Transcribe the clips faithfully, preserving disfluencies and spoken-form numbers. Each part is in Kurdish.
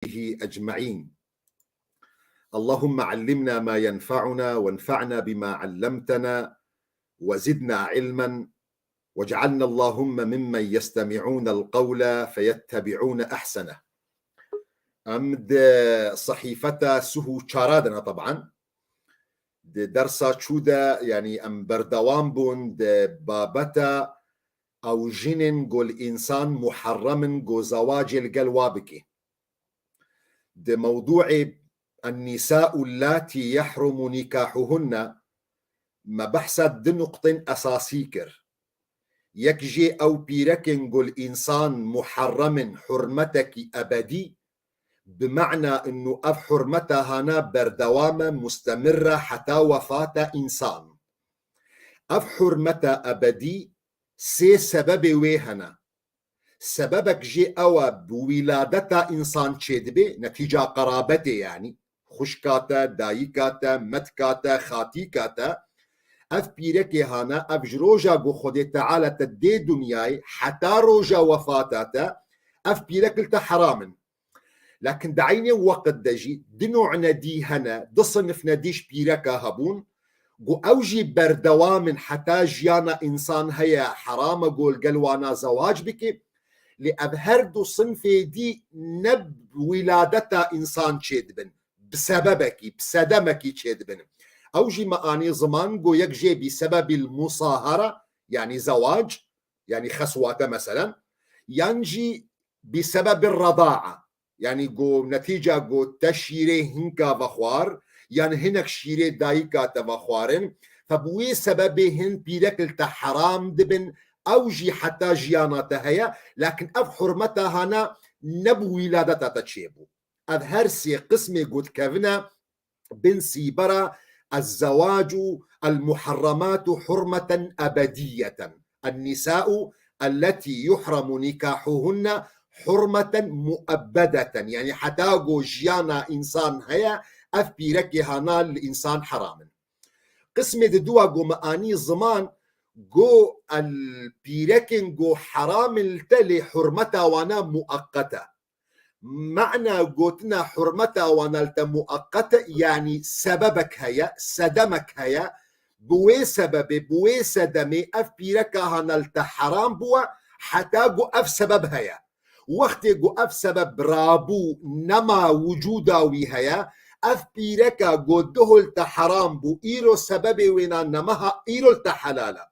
وصحبه أجمعين. اللهم علمنا ما ينفعنا وانفعنا بما علمتنا وزدنا علما واجعلنا اللهم ممن يستمعون القول فيتبعون أحسنه. Em di sehîfeta sih û çar de ne, teban. Di dersa çû de, yanî em berdewam bûn di babeta ew jinên ku li însan muherrem in ku zewacê li gel wa bike. Di mewdûê النساء اللاتي يحرم نكاحهن me behsa du nuqtên esasî kir. Yek jê ew pîrekên ku li însan muherrem in hurmetekî ebedî, bi mana inu ev hurmeta hana berdewam e, mustemir e heta wefata însan. Ev hurmeta ebedî sê sebebê wê hene. Sebebek jê ew e, bi wîladeta însan çêdibe, netîca qerabetê, yanî xwişka te, dayika te, metka te, xatîka te. Ev pîrekê hana, ev ji roja ku Xwedê Teala te dê dinyayê heta roja wefata te, ev pîrek li te heram in. Lakin di eynê weqt de jî du nû'ne dî hene, du sinifne dî ji pîreka hebûn, ku ew jî berdewam in heta jiyana însan heye, heram e ku li gel wana zewac bike, lê ev her du sinfê dî ne bi wîladeta însan çêdibin, bi sebebekî, bi sedemekî çêdibin. Ew jî me anî ziman ku yek jê bi sebebil musahara, yanî zewac, yanî xeswate meselen, yan jî bi sebebil redaa, yanî ku netîca ku te şîrê hinka vexwar, yan hinek şîrê dayika te vexwarin, fe bi wê sebebê hin pîrek li te heram dibin, ew jî heta jiyana te heye, lakin ev hurmeta hana ne bi wîladeta te çêbû. Ev her sê qismê ku dikevine bin sîbera الزواج المحرمات حرمة أبدية، النساء التي يحرم نكاحهن حرمة مؤبدة، yanî heta ku jiyana însan heye, ev pîrekê hana li însan heram in. Qismê di dua ku me anî ziman, ku el pîrekên ku heram in li te lê hurmeta wana mueqqet e. Mana gotina hurmeta wana li te mueqqet e, yanî sebebek heye, sedemek heye, bi wê sebebê, bi wê sedemê ev pîreka hana li te heram bûye, heta ku ev sebeb heye. Wextê ku ev sebeb rabû, nema wicûda wî heye, ev pîreka ku duh li te heram bû, îro sebebê wêna nemaha, îro li te helal e.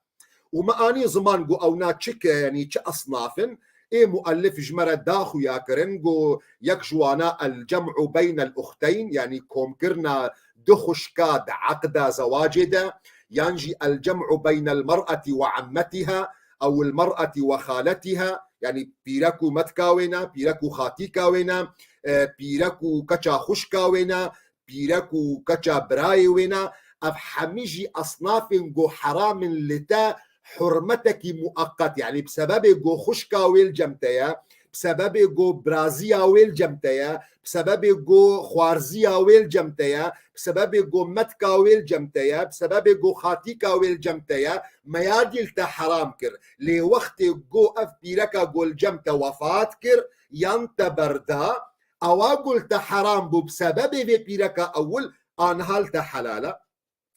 Û me anî ziman ku ewna çi ke, yanî çi esnaf in, ê muellif ji me re da xuya kirin ku yek ji wana الجمع بين الأختين، yanî komkirina du xwişka di eqda zewacê de, yan jî الجمع بين المرأة وعمتها أو المرأة وخالتها، yanî pîrek û metka wê ne, pîrek û xatîka wê ne, e, pîrek û keça xwişka wê ne, pîrek û keça birayê wê ne, ev hemî jî esnafên ku heram in li te hurmetekî mueqqet, yanî bi sebebê ku xwişka wê li cem te ye, bi sebebê ku biraziya wê li cem te ye, bi sebebê ku xwarziya wê li cem te ye, bi sebebê ku metka wê li cem te ye, bi sebebê ku xatîka wê li cem te ye, me yadî li te heram kir. Lê wextê ku ev pîreka ku li cem te wefat kir, yan te berda, ewa ku li te heram bû, bi sebebê vê pîreka ewil, aniha li te helal e.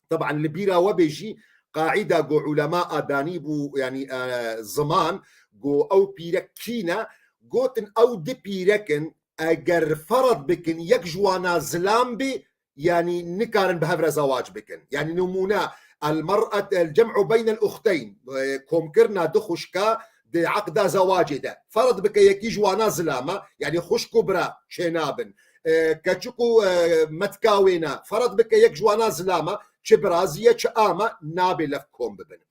Teban li bîra we bê jî, qaîda ku ulema a danî bû, yanî, e, ziman, ku ew pîrek kî ne, gotin ew du pîrek in, eger ferz bikin, yek ji wana zilam bê, yanî nikarin bi hev re zewac bikin. Yanî nimûne, المرأة، الجمع بين الأختين، e, komkirina du xwişka di eqda zewacê de. Ferz bike yekî ji wana zilam e, yanî xwişk û bira çênabin. E, keçik û, e, metka wê ne. Ferz bike yek ji wana zilam e, çi birazî ye, çi am e, nabê lev kom bibin.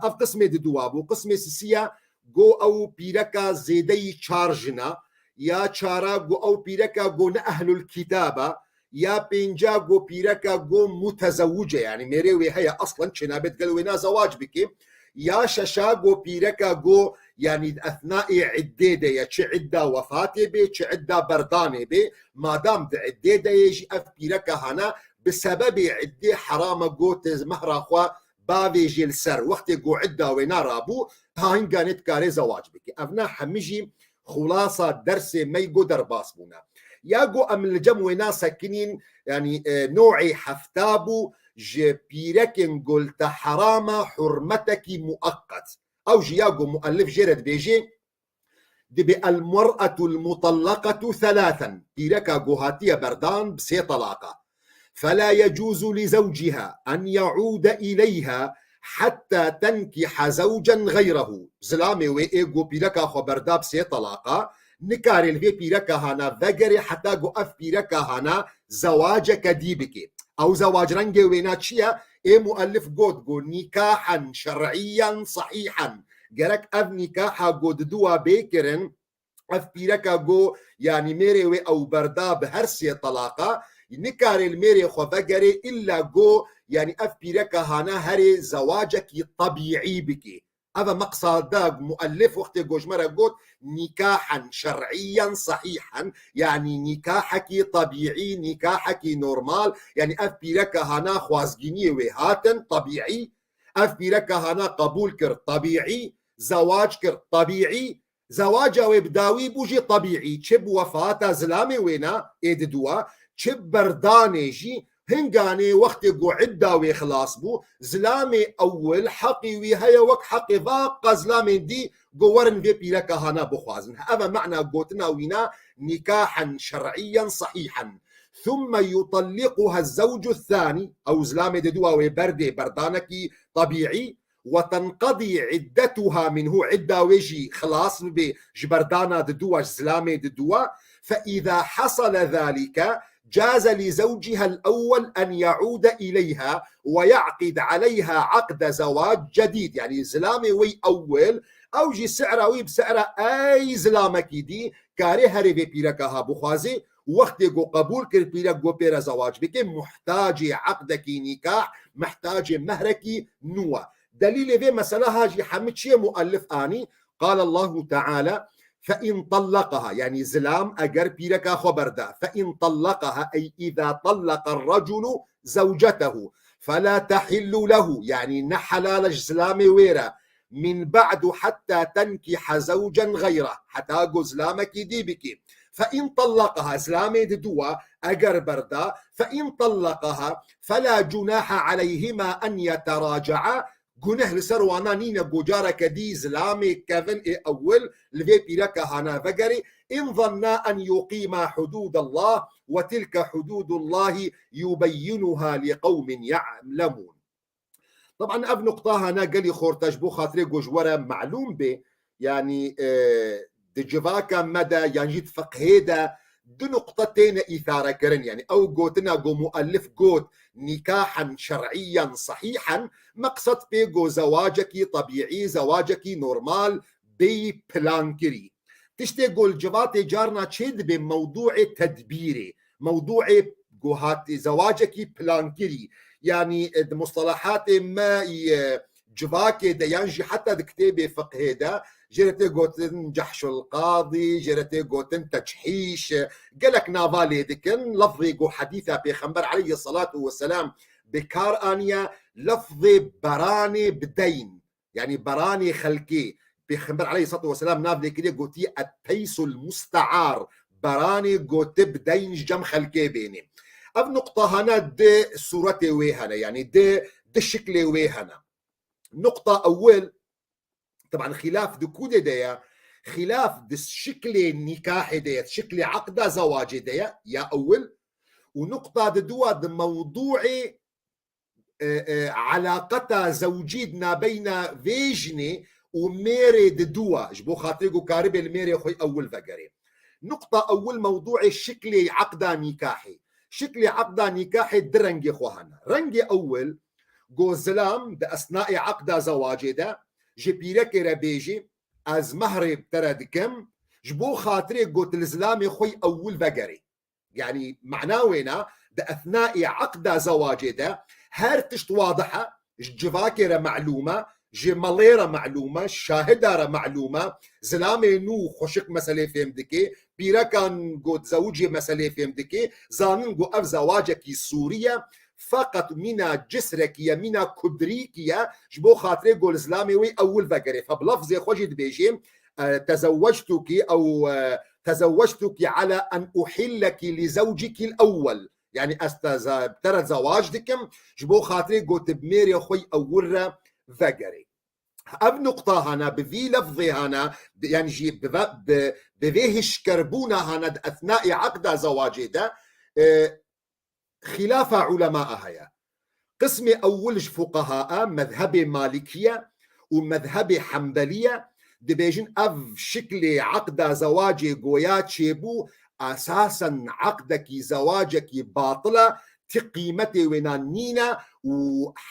Ev qismê di dua bû. Qismê sisiya ku ew pîreka zêdeyî çar jina, ya çara ku ew pîreka ku ne ehlul kitaba, ya pênca ku pîreka ku mutezewwic e, yanî mêrê wê heye, aslen çênabêt gel wêna zewac bike, ya şeşa ku pîreka ku, yanî di ethnayê iddê de ye, çi idda wefatê bê, çi idda berdanê bê, madam di iddê de ye jî, ev pîreka hana bi sebebê iddê heram e, ku tê mehra xwe bavêjê li ser, wextê ku idda wêna rabû, ta hinganê dikarê zewac bike. Evna hemî jî xulasa dersê me yî ku derbas bûne. Ya go em li cem wêna sekinîn, yanî, e, no'ê hefta bû ji pîrekên go li te herama hurmetekî mueqqet. Ew jî ya go muellif jê re dibêjê, dibê المرأة المطلقة ثلاثا، pîreka go hatiye berdan bi sê talaqa. فلا يجوز لزوجها أن يعود إليها حتى تنكح زوجا غيره. Zilamê wê ê go pîreka xwe berda bi sê talaqa, nikarê li vê pîreka hana vegerê heta go ev pîreka hana zewaceke dî bike. Ew zewac rengê wêna çi ye? Ê muellif got, go nîkahen şer'iyen sahîhen. Gerek ev nîkaha go diduwa bê kirin, ev pîreka go, yanî mêrê wê ew berda bi her sê talaqa, nikarê li mêrê xwe vegerê, illa go, yanî ev pîreka hana herê zewacekî tebîî bike. Ev e meqsada muellif wextê go ji me re got, nîkahen şer'iyen sahîhen, yanî nîkahekî tebîî, nîkahekî normal, yanî ev pîreka hana xwazgîniyê wê hatin, tebîî, ev pîreka hana qebûl kir, tebîî, zewac kir, tebîî, zewaca wê bi dawî bû jî tebîî, çi bi wefata zilamê wêna ê diduwa, çi bi berdanê jî, hinganê wextê go idda wê xilas bû, zilamê ewil heqî wî heye wek heqê va qe zilamên dî go werin vê pîreka hana bixwazin. Ev e mana gotina wîna nîkahen şer'iyen sahîhen. ثم يطلقها الزوج الثاني، ew zilamê diduwa wê berdê berdanekî tebîî, وتنقضي عدتها منه، idda wê jî xilas bibe ji berdana diduwa, ji zilamê diduwa. فإذا حصل ذلك جاز لزوجها الأول أن يعود إليها ويعقد عليها عقد زواج جديد. Yanî zilamê wê ewil, ew jî sihra wî bi sihra ey zilamekî dî, karê herê vê pîreka ha bixwazê, wextê go qebûl kir pîrek go pê re zewac bike, muhtacê eqdekî nîkah, muhtacê mehrekî nû e. Delîlê vê mesela ha jî hemî çi ye muellif anî? قال الله تعالى: فإن طلقها، yanî zilam eger pîreka xwe berda, فإن طلقها، أي إذا طلق الرجل زوجته، فلا تحل له، yanî ne helal e ji zilamê wê re, من بعد حتى تنكح زوجا غيره، heta go zilamekî dî bike. فإن طلقها، zilamê diduwa eger berda, فإن طلقها فلا جناح عليهما أن يتراجعا، guneh li ser wana nîne go careke dî zilamê kevin ê ewil li vê pîreka hana vegerê. إن ظنا أن يقيما حدود الله وتلك حدود الله يبينها لقوم يعلمون. Teban ev nuqta hana gelî xorta ji bo xatirê go ji we re melûm bê, yanî, e, di civaka me de yan jî di fiqhê de du nuqta têne îtharekirin. Yanî ew gotina go muellif got nîkahen şer'iyen sahîhen, meqsed pê go zewacekî tebîî, zewacekî normal, bêyî plankirî. Tiştê go li civatê carna çê dibe mewdûê tedbîrê, mewdûê go hatî zewacekî plankirî. Yanî, e, di mustalahatê me, e, civakê de yan jî heta di kitêbê fiqhê de jê re tê gotin cehşul qadî, jê re tê gotin techîş. Gelek nava lê dikin. Lefzê go hedîsa Pêxember aleyhisselatu vesselam bi kar aniye, lefzê beranê bi deyn. Yanî beranê xelkê, Pêxember aleyhisselatu vesselam nav lê kiriye, gotiye et-teysul mustear, beranê go ti bi deyn ji cem xelkê bênê. Ev nuqta hene di sûretê wê hene, yanî di, di şiklê wê hene. Nuqta ewil, teban xîlaf di kûdê de ye, xîlaf di şiklê nîkahê de ye, şiklê eqda zewacê de ye, ya ewil, û nuqta di duwa di mewdûê, e, e, elaqeta zewcî di nabeyna vê jinê û mêrê di duwa, ji bo xatirê ku karibê li mêrê xwe ewil vegerê. Nuqta ewil mewdûê şiklê eqda nîkahê. Şiklê eqda nîkahê di rengê xwe hene. Rengê ewil, go zilam di esnaê eqda zewacê de ji pîrekê re bêjî, ez mehrê bi te re dikim, ji bo xatirê go tu li zilamê xwe ewil vegerê. Yanî mana wêna di esnaê eqda zewacê de her tişt wadih e, ji civakê re melûm e, ji melê re melûm e, ji şahida re melûm e, zilamê nû xweşik meselê fêm dike, pîrekan got zewicê meselê fêm dike, zanin got ev zewacekî sûrî ye, feqet mîna cisrekî ye, mîna kudrîkî ye, ji bo xatirê got li zilamê wê ewil vegerê. Fe bi lefzê xwe jî dibêjê, e, tezewwectuki ew, e, تزوجتك على أن أحلك لزوجك الأول. Yani ez te ze-, te re zewac dikim, ji bo xatirê ku tu bi mêrê xwe yî ewil re vegerê. Ev nuqta hana, bi vî lefzê hana, bi, yani jî bi ve-, bi, bi vê hişkerbûna hana di ethnayê aqda zewacê de, e, xilafa ulema heye. Qismê ewil ji fuqaha, mezhebê Malikî ye û mezhebê Hembelî ye, dibêjin ev şiklê aqda zewacê goya çêbû, esasen aqdekî zewacekî batil e, ti qîmetê wêna nîne û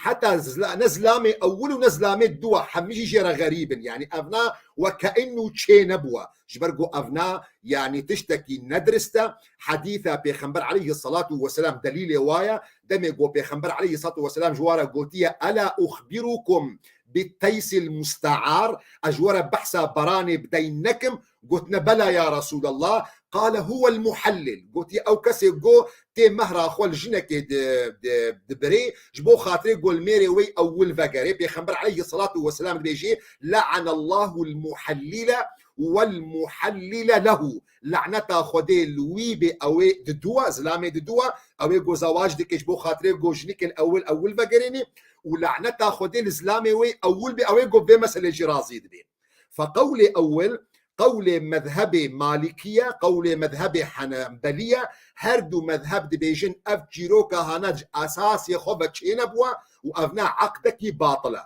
heta zila-, ne zilamê ewil û ne zilamê dua hemî jî jê re xerîb in. Yani evna weke inu çê nebûwe. Ji ber ku evna, yani, tiştekî nedirist e. Hedîsa Pêxember aleyhissalatu vesselam delîlê wa ye. Demê ku Pêxember aleyhissalatu vesselam ji wa re gotiye, "Ela uxbirukum bit teysil mustaar?" Ez ji we re behsa beranê bi deyn nekim? Gotine, "Bela ya Resulallah." Qale, "Huwel muhellil." Gotiye, "Ew kesê ku tê mehra xwe li jinekê di-, di-, dibirê, ji bo xatirê ku li mêrê wê ewil vegerê." Pêxember aleyhissalatu vesselam dibêjê, "Le'anallahul muhellile wel muhellile lehu." Laneta Xwedê li wî bê, ew ê diduwa, zilamê diduwa, ew ê ku zewac dike ji bo xatirê ku jinikê li ewil, ewil vegerênê û laneta Xwedê li zilamê wê ewil bê, ew ê ku vê meselê jî razî dibê. Fe qewlê ewil, qewlê mezhebê Malikî ye, qewlê mezhebê Henbelî ye, her du mezheb dibêjin ev çîroka hana ji esasê xwe ve çênebûwe û ev ne eqdekî batil e.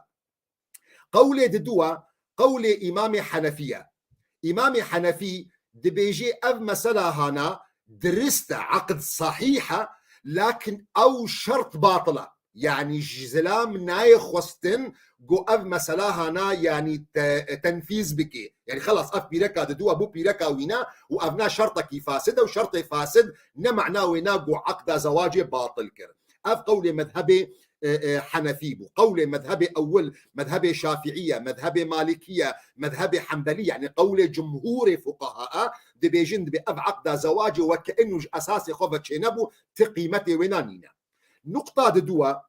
Qewlê diduwa, qewlê Îmamê Henefî ye. Îmamê Henefî dibêjê ev mesela hana dirist e, eqd sahîh e, lakin ew şert batil e. Yani ji zilam nayê xwestin ku ev mesela hana, yani te-, tenfîz bike. Yani xelas ev pîreka diduwa bû pîreka wîna û ev na şertekî fasid e û şertê fasid ne mana wêna ku eqda zewacê batil kir. Ev qewlê mezhebê, e, e, Henefî bû. Qewlê mezhebê ewil, mezhebê Şafîî ye, mezhebê Malikî ye, mezhebê Henbelî, yani qewlê cumhûrê fuqaha e, dibêjin dibê ev eqda zewacê weke inu ji esasê xwe ve çênebû, ti qîmetê wêna nîne. Nuqta diduwa,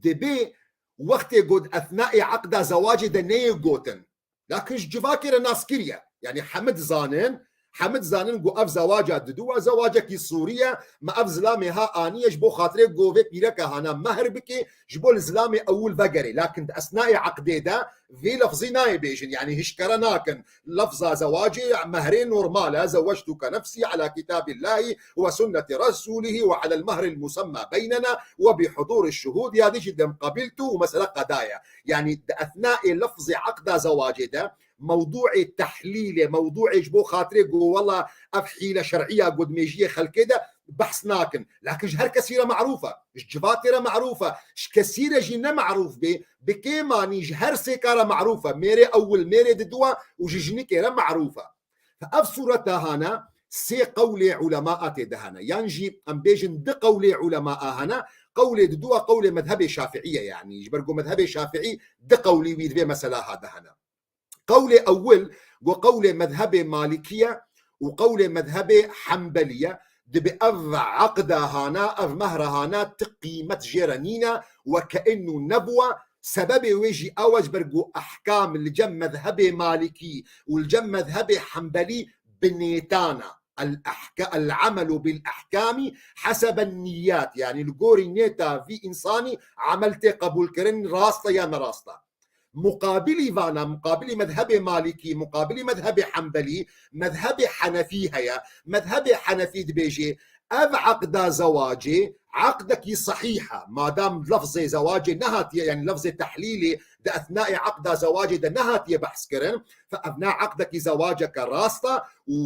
dibê wextê got ethnayê eqda zewacê de neyê gotin. Lakin ji civakê re nas kiriye. Yani hemid zanin, hemid zanin ku ev zewaca diduwa zewacekî sûrî ye, me ev zilamê ha aniye ji bo xatirê ku vê pîreka hana mehr bike, ji bo li zilamê ewil vegerê. Lakin di esnayê eqdê de vê lefzî nayê bêjin. Yani hişkere nakin. Lefza zewacê mehrê normal e. Zewectuke nefsî ala kitabillahi ve sunneti resulihi ve alel mehril musemma beynena ve bi hudûri şuhûd ya dijî dem qabiltu û mesele qeda ye. Yani di ethnayê lefzê eqda zewacê de mewdûê tehlîlê, mewdûê ji bo xatirê ku wela ev hîle şer'iya ku di mêjiyê xelkê de behs nakin. Lakin ji her kesî re merûf e. Ji civatê re merûf e. Ji kesî re jî ne merûf bê, bi kêmanî ji her sêka re merûf e. Mêrê ewil, mêrê diduwa û ji jinikê re merûf e. Ev sûreta hana sê qewlê ulema a tê de hene. Yan jî em bêjin di qewlê ulema a hene, qewlê diduwa qewlê mezhebê Şafiî ye yani. Ji ber ku mezhebê Şafiî di qewlî wî di vê mesela ha de hene. Qewlê ewil, ku qewlê mezhebê Malikî ye û qewlê mezhebê Henbelî ye, dibe ev eqda hana, ev mehra hana ti qîmet jê re nîne, weke inu nebûwe, sebebê wê jî ew e ji ber ku ehkam li cem mezhebê Malikî û li cem mezhebê Henbelî binêtan e. El-ehka-, el-amelu bil-ehkamî heseben niyat, yani li gorî nêta vî însanî emel tê qebûlkirin, rast e ya ne rast e. Muqabilî vana, muqabilî mezhebê Malikî, muqabilî mezhebê Henbelî, mezhebê Henefî heye. Mezhebê Henefî dibêjê, ev eqda zewacê, eqdekî sehîh e. Madam lefzê zewacê nehatiye, yani lefzê tehlîlê di ethnayê eqda zewacê de nehatiye behs kirin, fe ev ne eqdekî zewaceke rast e û,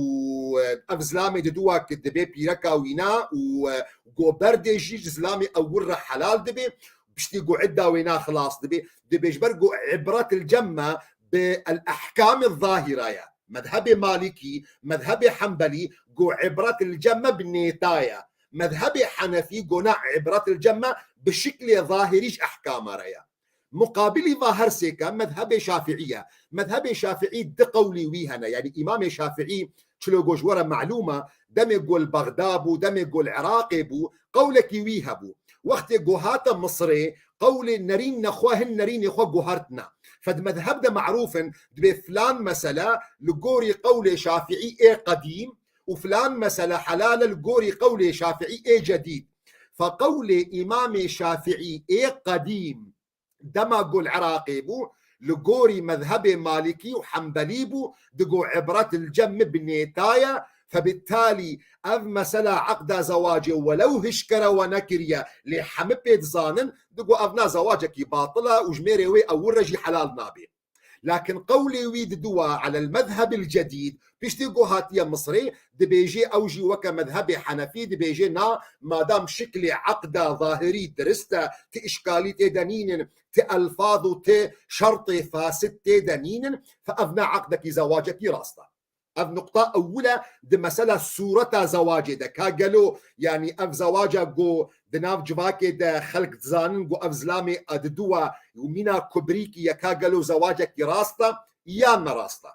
e, ev zilamê diduwa ki dibê pîreka wîna û, e, goberdê jî ji zilamê ewil re helal dibe. Piştî ku idda wê na xilas dibe, dibe ji ber ku ibret il cemme bi el ehkamê zahira ye. Mezhebê Malikî, mezhebê Henbelî ku ibret il cemme bi nêta ye. Mezhebê Henefî ku na ibret il cemme bi şiklê zahirî ji ehkama re ye. Muqabilî va her sêke mezhebê Şafiî ye. Mezhebê Şafiî di qewlî wî hene. Yani Îmamê Şafiî çilo ku ji we re melûm e, demê ku li Bexda bû, demê ku li Iraqê bû, qewlekî wî hebû. Wextê ku hate Misirê, qewlê nerîn nexwe hin nerînê xwe guhertine. Fe di mezheb de merûf in, dibê filan mesele li gorî qewlê Şafîî ê qedîm û filan mesele helal e li gorî qewlê Şafîî ê cedîd. Fe qewlê Îmamê Şafîî ê qedîm dema ku li Iraqê bû, li gorî mezhebê Malikî û Hembelî bû, digo ibret li cem min bi nêta ye, febittalî ev mesela eqda zewacê welew hişkere we nekiriye, lê hemî pê dizanin, digo ev na zewacekî batil e û ji mêrê wê ewil re jî helal nabe. Lakin qewlê wî diduwa elel mezhebil cedîd, piştî ku hatiye Misrê, dibêjê ew jî weke mezhebê Henefî, dibêjê na, madam şiklê eqda zahirî dirist e, ti îşkalî tê de nînin, ti elfaz û ti şertê fasid tê de nînin, fe ev ne eqdekî zewacekî rast e. Ev nuqta ewil e di mesela sûreta zewacê de. Ka gelo, yanî ev zewaca ku di nav civakê de xelk dizanin ku ev zilamê diduwa û mîna kubrîkî ye, ka gelo zewacekî rast e yan ne rast e.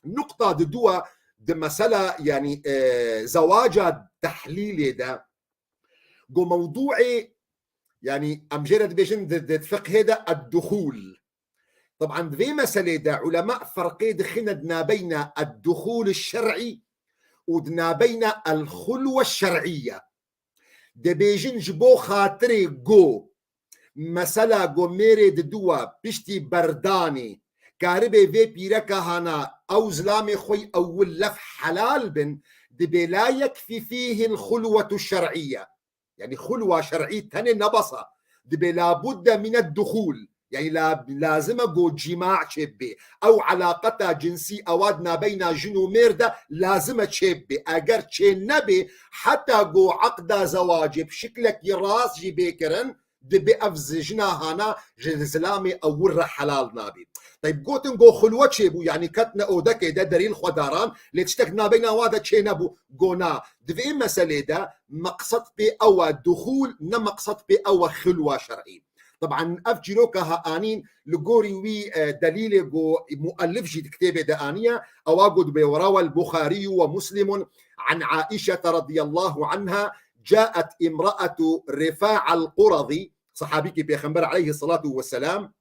Nuqta diduwa di mesela, yanî, e, zewaca tehlîlê de ku mewdûê, yanî em jê re dibêjin di, di fiqhê de ed-duhûl. Taban di vê meselê de ulema ferqê dixine di nabeyna ed-duhûl şer'î û di nabeyna el-xulwe şer'î ye. Dibêjin ji bo xatirê ku mesela ku mêrê diduwa piştî berdanê karibê vê pîreka hana ew zilamê xwe ewil lef helal bin, dibê la yekfî fîhil xulwetu şer'î ye. Yanî xulwa şer'î tenê nebasa. Dibê labudde mine duhûl. Yanî la-, lazim e ku cîma çêbibe. Ew elaqeta cinsî ewa di nabeyna jin û mêr de lazim e çêbibe. Eger çê nebe, heta ku eqda zewacê bi şiklekî rast jî bê kirin, dibê ev zi-, jina hana ji zilamê ewil re helal nabe. Teyb gotin ku xulwe çêbû, yanî ketine odekê de derî li xwe daran, lê tiştek nabeyna wa de çê nebû. Go na. Di vê meselê de meqsed pê ew e duhûl, ne meqsed pê ew e xilwa şer'î. Taban ev çîroka ha anîn li gorî wî, e, delîlê ku muellif jî di kitêbê de aniye, ewa got dibê, وروى البخاري ومسلم عن عائشة رضي الله عنها جاءت امرأة رفاعة القرظي، sahabîkî Pêxember aleyhissalatu vesselam,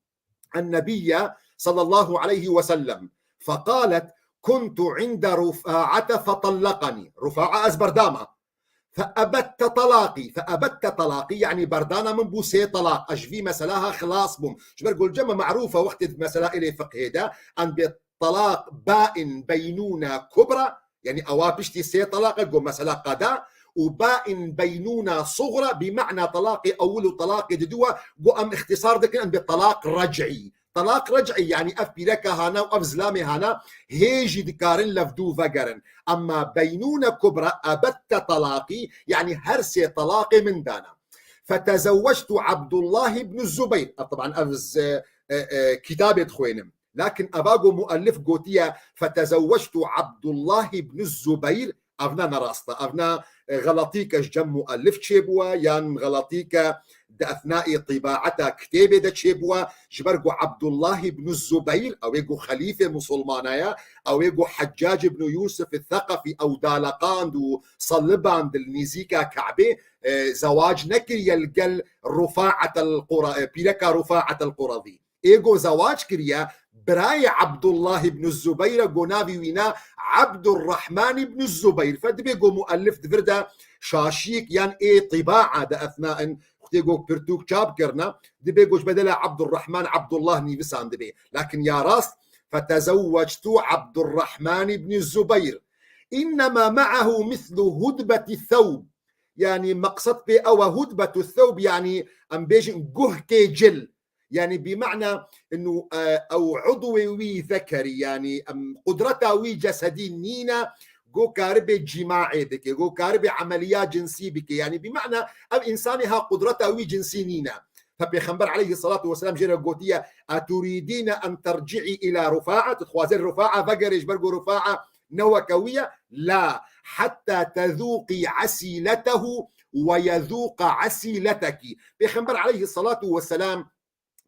النبي صلى الله عليه وسلم فقالت كنت عند رفاعة فطلقني. Rufa'a ez berdama. فأبت طلاقي، فأبت طلاقي، yanî berdana min bû sê telaq. Ez ji vî mesela ha xilas bûm. Ji ber ku li cem me merûf e wextê di mesela ilê fiqhê de, em bê telaq bain beynûne kubra, yanî ewa piştî sê telaq e, ku mesela qeda, û bain beynûne sugra, bi ma'na telaqê ewil û telaqê diduwa, ku em îxtisar dikin, em bê telaq rec'î. Telaq rec'î, yanî ev pîreka hana û ev zilamê hana hê jî dikarin levdû vegerin. Ema beynûne kubra, ebette telaqî, yanî her sê telaqê min dana. Fetezewwectu Abdullah ibn Zubeyr. Ev, taban ev z-, e, e, kitabê dixwênim. Lakin eva ku muellif gotiye, fetezewwectu Abdullah ibn Zubeyr, ev ne, ne rast e. Ev ne, e, xeletîke ji cem muellif çêbûye, yan xeletîke di efnaê tîbaeta kitêbê de çêbûye, ji ber ku Abdullah ibn Zubeyr, ew ê ku xelîfê musulmana ye, ew ê ku Heccac ibn Yusuf Theqefî ew daleqand û seliband li nîzîka Ke'bê, e, zewac nekiriye li gel Rufa'et el Qura-, e, pîreka Rufa'et el Qurazî. Ê ku zewac kiriye, birayê Abdullah ibn Zubeyr e, ku navî wî ne Abdurrahman ibn Zubeyr. Fe dibê ku muellif di vir de şaşiyek yan ê tîbaa de efna in, wextê ku pirtûk çap kirine, dibê ku ji bedela Abdurrahman Abdullah nivîsandibê. Lakin ya rast, fetezewwectu Abdurrahman ibn Zubeyr. Innema ma'ahu mislu hudbeti thawb. Yanî meqsed pê ew e, hudbetu thawb, yanî em bêjin guhkê cil. Yanî bi ma'na inu, e, ew udwê wî zekerî, yanî em qudreta wî cesedî nîne, ku karibê cîmaê bike, ku karibê emeliya cinsî bike. Yanî bi ma'na ev însanê ha qudreta wî cinsî nîne. Fe Pêxember aleyhissalatu vesselam jê re gotiye, "Eturidîne en terci'î ila Rufa'a?" Tu dixwazê Rufa'a vegerê ji ber ku Rufa'a ne weke wî ye? La, hatta tezûqî esîletehu ve yezûqa esîletekî. Pêxember aleyhissalatu vesselam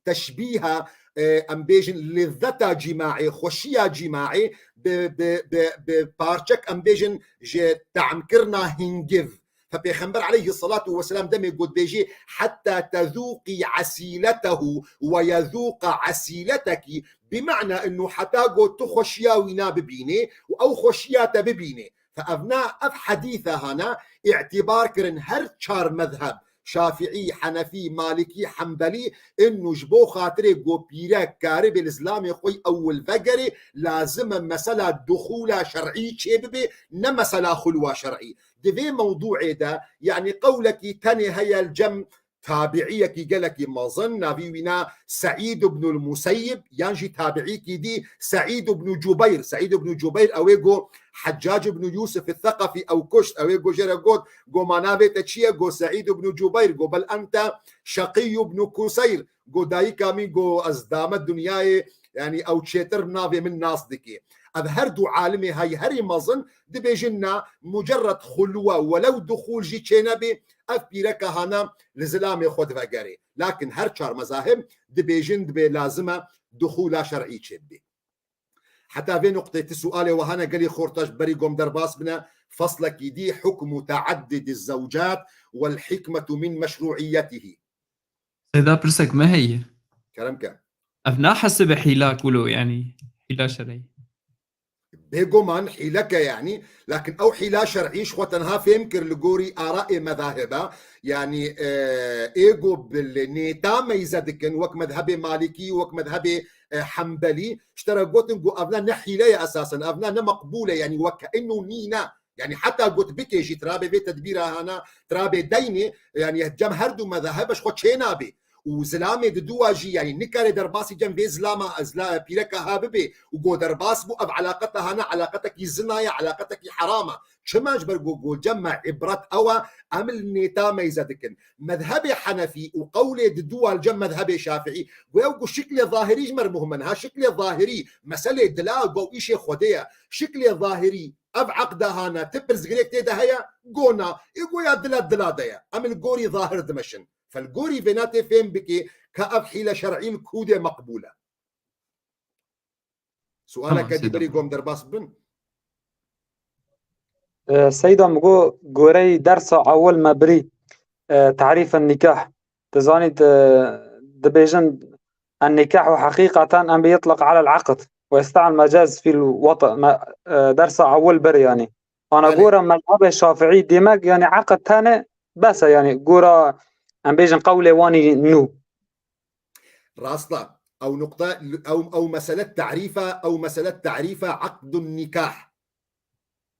teşbîha, e, em bêjin, lezzeta cîmaê, xweşiya cîmaê bi, bi, bi, bi parçek, em bêjin, ji tamkirina hingiv, Fe Pêxember aleyhissalatu vesselam demê got bêjê, "Hatta tezûqî asîletehu ve yezûqa asîleteki." Bi mana inu heta got tu xweşiya wîna bibînê û ew xweşiya te bibînê. Fe evna, ev hedîse hana îtîbar kirin her çar mezheb, Şafîî, Henefî, Malikî, Hembelî, inu ji bo xatirê ku pîrek karibê li zilamê xwe ewil vegerê, lazim e mesela duxûla şer'î çêbibe, ne mesela xulwa şer'î. Di vê mewdûê de, yanî qewlekî tenê heye li cem tabiîyekî gelekî mezin, navî wîna Seîd ibnul Museyyib, yan jî tabiîkî dî Seîd ibn Cubeyr. Seîd ibn Cubeyr ew ê go Heccac ibn Yusuf Thaqafî ew kuşt, ew ê go jê re got, go ma navê te çi ye? Go Seîd ibn Cubeyr. Go bel ente Şeqî ibn Kuseyr. Go dayika min, go ez dame dinyayê, yanî ew çêtir navê min nas dike. Ev her du alimê hey herî mezin dibêjin na, mucerred xulwe welew duxûl jî çênebê, ev pîreka hana li zilamê xwe divegerê. Lakin her çar mezahib dibêjin dibê lazim e duxûla şer'î çêbibe. Heta vê nuqtê ti sualê we hene gelî xorta ji berî gom derbas bine, feslekî dî hukmu taaddudi zewcat wel hikmetu min meşruiyetihî. Seyda, pirsek me heye. Kerem ke. Ev nahesibe hîla kulo, yanî hîla şer'î. Bêguman hîleke yanî, lakin ew hîla şer'î ji xwe tenha fêm kir li gorî arayê mezahiba, yanî, e, ê go bi nêta meyze dikin, wek mezhebê Malikî, wek mezhebê, e, Hembelî, ji te re gotin ku ev ne, ne hîle ye esasen, ev ne, ne meqbûl e, yanî wek inu nîne. Yanî heta got bikê jî, tirabê vê tedbîra hana, tirabê deynê, yanî cem her du mezahib ji xwe çênabê. Û zilamê di dûwa jî, yanî nikare derbasî cem vê zilama, zila, pîreka ha bibê. Û go derbas bû, ev eleqeta hana eleqetekî zina ye, eleqetekî heram e. Çima? Ji ber go, go cem me îbret ew e, em li nêta meyze dikin. Mezhebê Henefî û qewlê di dûwa li cem mezhebê Şafîî, go ew go şiklê zahirî ji me re muhim e. Ha şiklê zahirî, meselê dila, go îşê Xwedê ye. Şiklê zahirî, ev eqda hana, ti pirsgirêk tê de heye? Go na. Ê go ya dila dila de ye. Em li gorî zahir dimeşin. Fe li gorî vêna tê fêm bikê ka ev hîle şer'î li ku de meqbûl e. Sualeke dî berî gom derbas bin. E, Seyda, min got, goreyî dersa ewil me birî, e, tarîf nikah. Dizanît, e, dibêjin, النكاح حقيقة أم يطلق على العقد ويستعمل مجاز في الوطء. Me, e, dersa ewil bir yanî. Ana gora mezhebê Şafîî demek yanî eqd tene bes e yanî gora em bêjin qewlê wanî nû. Rast e. Ew nuqta, ew, ew mesele tarîfa, ew mesele tarîfa eqdun nikah.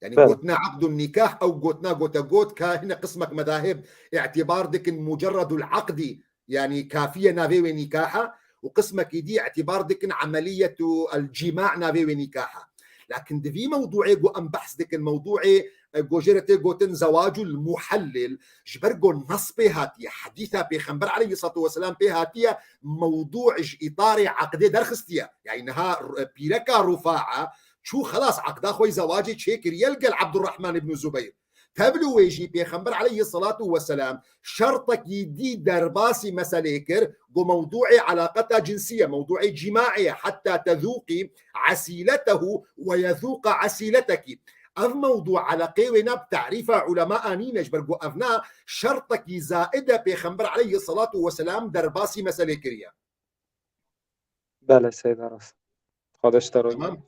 Yanî gotina eqdun nikah, ew gotina gote got ka hine qismek medahib îtîbar dikin mucerredul eqdî, yanî kafiye navê wê nikaha, û qismekî dî îtîbar dikin emeliyetu el cima navê wê nikaha. Lakin di vî mewdûê ku em behs dikin, mewdûê, e, ku jê re tê gotin zewacul muhellil, ji ber ku nas pê hatiye, hedîsa Pêxember aleyhissalatu vesselam pê hatiye, mewdû ji îtarê eqdê derxistiye. Yanî niha r-, pîreka Rufaa çû xelas eqda xwe yî zewacê çêkiriye li gel Abdurrahman ibn Zubeyr. Tevlî wê jî Pêxember aleyhissalatu vesselam şertekî dî derbasî meselê kir, ku mewdûê elaqeta cinsî ye, mewdûê cîmaê ye, heta tezûqî esîletehu ve yezûqa esîletekî. Ev mewdû eleqê wê ne bi tarîfa ulema nîne, ji ber ku ev ne şertekî zaid e Pêxember aleyhissalatu vesselam derbasî meselê kiriye. Belê, Seyda, rast. Xwedeş te roz. Tamam.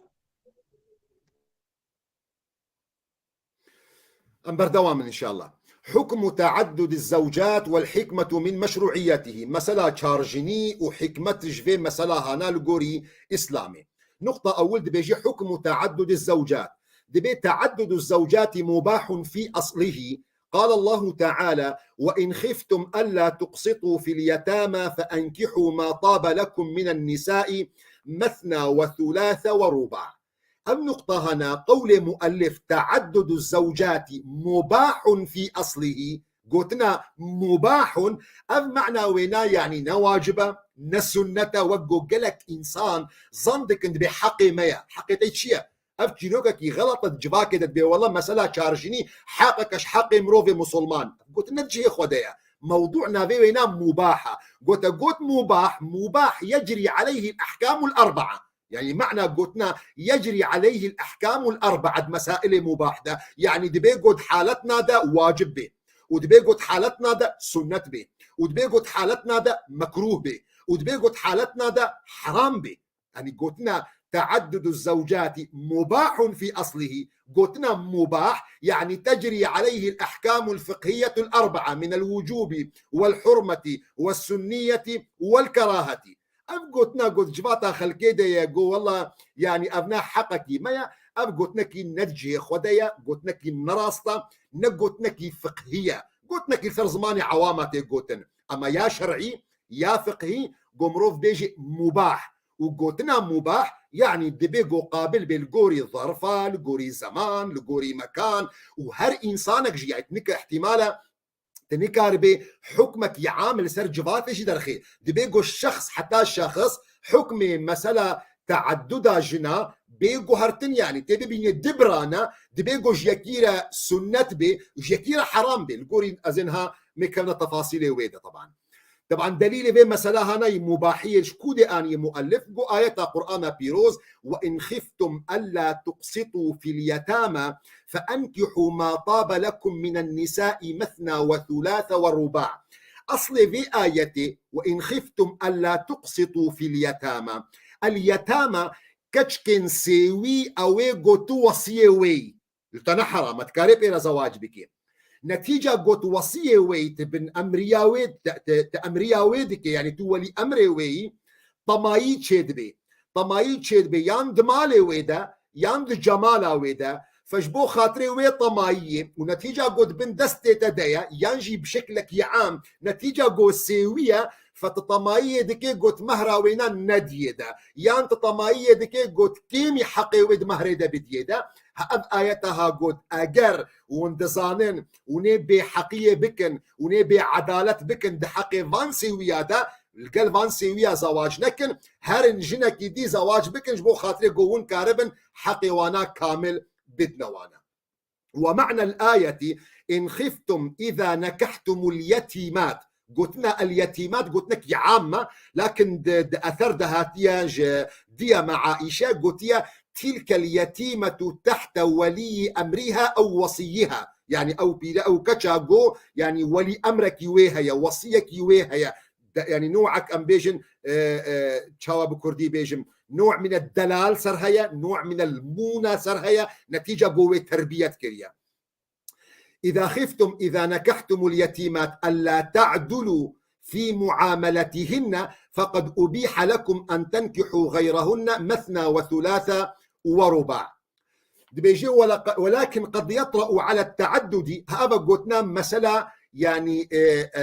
Em berdewam in inşallah. Hukmu taaddudi zewcat wel hikmetu min meşruiyetihî. Mesela çarjinî û hikmet ji vê mesela hana li gorî Îslamê. Nuqta ewil dibêje hukmu taaddudi zewcat. Dibê taaddudu zewcati mubahun fî eslihî. قال الله تعالى: وإن خفتم ألا تقسطوا في اليتامى فأنكحوا ما طاب لكم من النساء مثنى وثلاث ورباع. Ev nuqta hana qewlê muellif, "Teaddudu zewcatî mubahun fî eslihî." Gotina mubahun, ev mana wê na, yanî ne wacib e, ne sunnet e, wek ku gelek însan zan dikin dibê heqê me ye. Heqê te çi ye? Ev çîrokekî xelet e, di civakê de dibê wela mesela çarjinî heqeke ji heqê mirovê musulman. Gotin ne di cihê xwe de ye. Mewdû navê wê na mubah e. Gote got mubah, mubah yecrî aleyhî l-ehkamul erbaa. Yanî mana gotina yecrî aleyhî l-ehkamul erbaa di mesailê mubah de, yanî dibê got haletna de wacib bê. û dibê got haletna de sunnet bê, û dibê got haletna de mekruh bê, û dibê got haletna de heram bê. Yani gotina تعدد الزوجات مباح في أصله. Gotina mubah, yani تجري عليه الأحكام الفقهية الأربعة من الوجوب والحرمة والسنية والكراهة. Ev gotina got civata xelkê de ye, go wela, yani ev ne heqekî me ye, ev gotinekî ne di cihê xwe de ye, gotinekî ne rast e, ne gotinekî fiqhî ye. Gotinekî li ser zimanê ewama tê gotin. Ama ya şer'î, ya fiqhî, go mirov bêje mubah. Û gotina mubah, yani dibê go qabil bê li gorî zarfa, li gorî zeman, li gorî mekan û her însanek jî, yani nike ihtimale, tu nikaribê hukmekî am li ser civatê jî derxê. Dibê go şexs heta şexs hukmê mesela teadduda jina bê guhertin, yani tê bibînê du birana, dibê go ji yekî re sunnet bê, ji yekî re heram bê. Li gorî ez ê niha me kevna tefasîlê wê de teban. Teban delîlê vê mesela hanayî mubahiyê ji ku dê aniyê muellif, go ayeta Qur'ana pîroz, وإن خفتم ألا تقسطوا في اليتامى فأنكحوا ما طاب لكم من النساء مثنى وثلاث ورباع. Eslê vê ayetê, وإن خفتم ألا تقسطوا في اليتامى. El yetama, keçikên sêwî, ew ê go tu wesiyê wê yî. Li te ne heram e, dikarê pê re zewac bikê. Netîca got wesiyê wê yî, tu bin emriya wê, te, te, te emriya wê dikê, yani tu welî emrê wê yî, temayî çêdibê. Temayî çêdibê yan di malê wê de, yan di cemala wê de, fe ji bo xatirê wê temayiyê û netîca got bin destê te de ye, yan jî bi şeklekî am, netîca got sêwî ye, fe tu temayiyê dikê got mehra wêna nediyê de, yan tu temayiyê dikê got kêmî heqê wê di mehrê de bidiyê de. Ha, ev ayeta ha got, eger hûn dizanin, hûn ê bêheqiyê bikin, hûn ê bêedalet bikin di heqê van sêwiya de, li gel van sêwiya zewac nekin, herin jinekî dî zewac bikin, ji bo xatirê ku hûn karibin heqê wana kamil bidine wana. ومعنى الآية إن خفتم إذا نكحتم اليتيمات. Gotina el yetimat gotinekî am e, lakin di, di eser de hatiye ji diya me Aîşe gotiye, تلك اليتيمة تحت ولي أمرها أو وصيها. Yani ew pîre, ew keça go, yani welî emrekî wê heye, wesiyekî wê heye. De, yani newek em bêjin, e, e, çawa bi kurdî bêjim, نوع من الدلال ser heye, نوع من المونة ser heye, netîca go wê terbiyet kiriye. إذا خفتم إذا نكحتم اليتيمات ألا تعدلوا في معاملتهن فقد أبيح لكم أن تنكحوا غيرهن مثنى وثلاث ورباع. Dibêje, "ولق-، ولكن قد يطرأ على التعدد." Ha, eva gotina mesela, yani, e, e,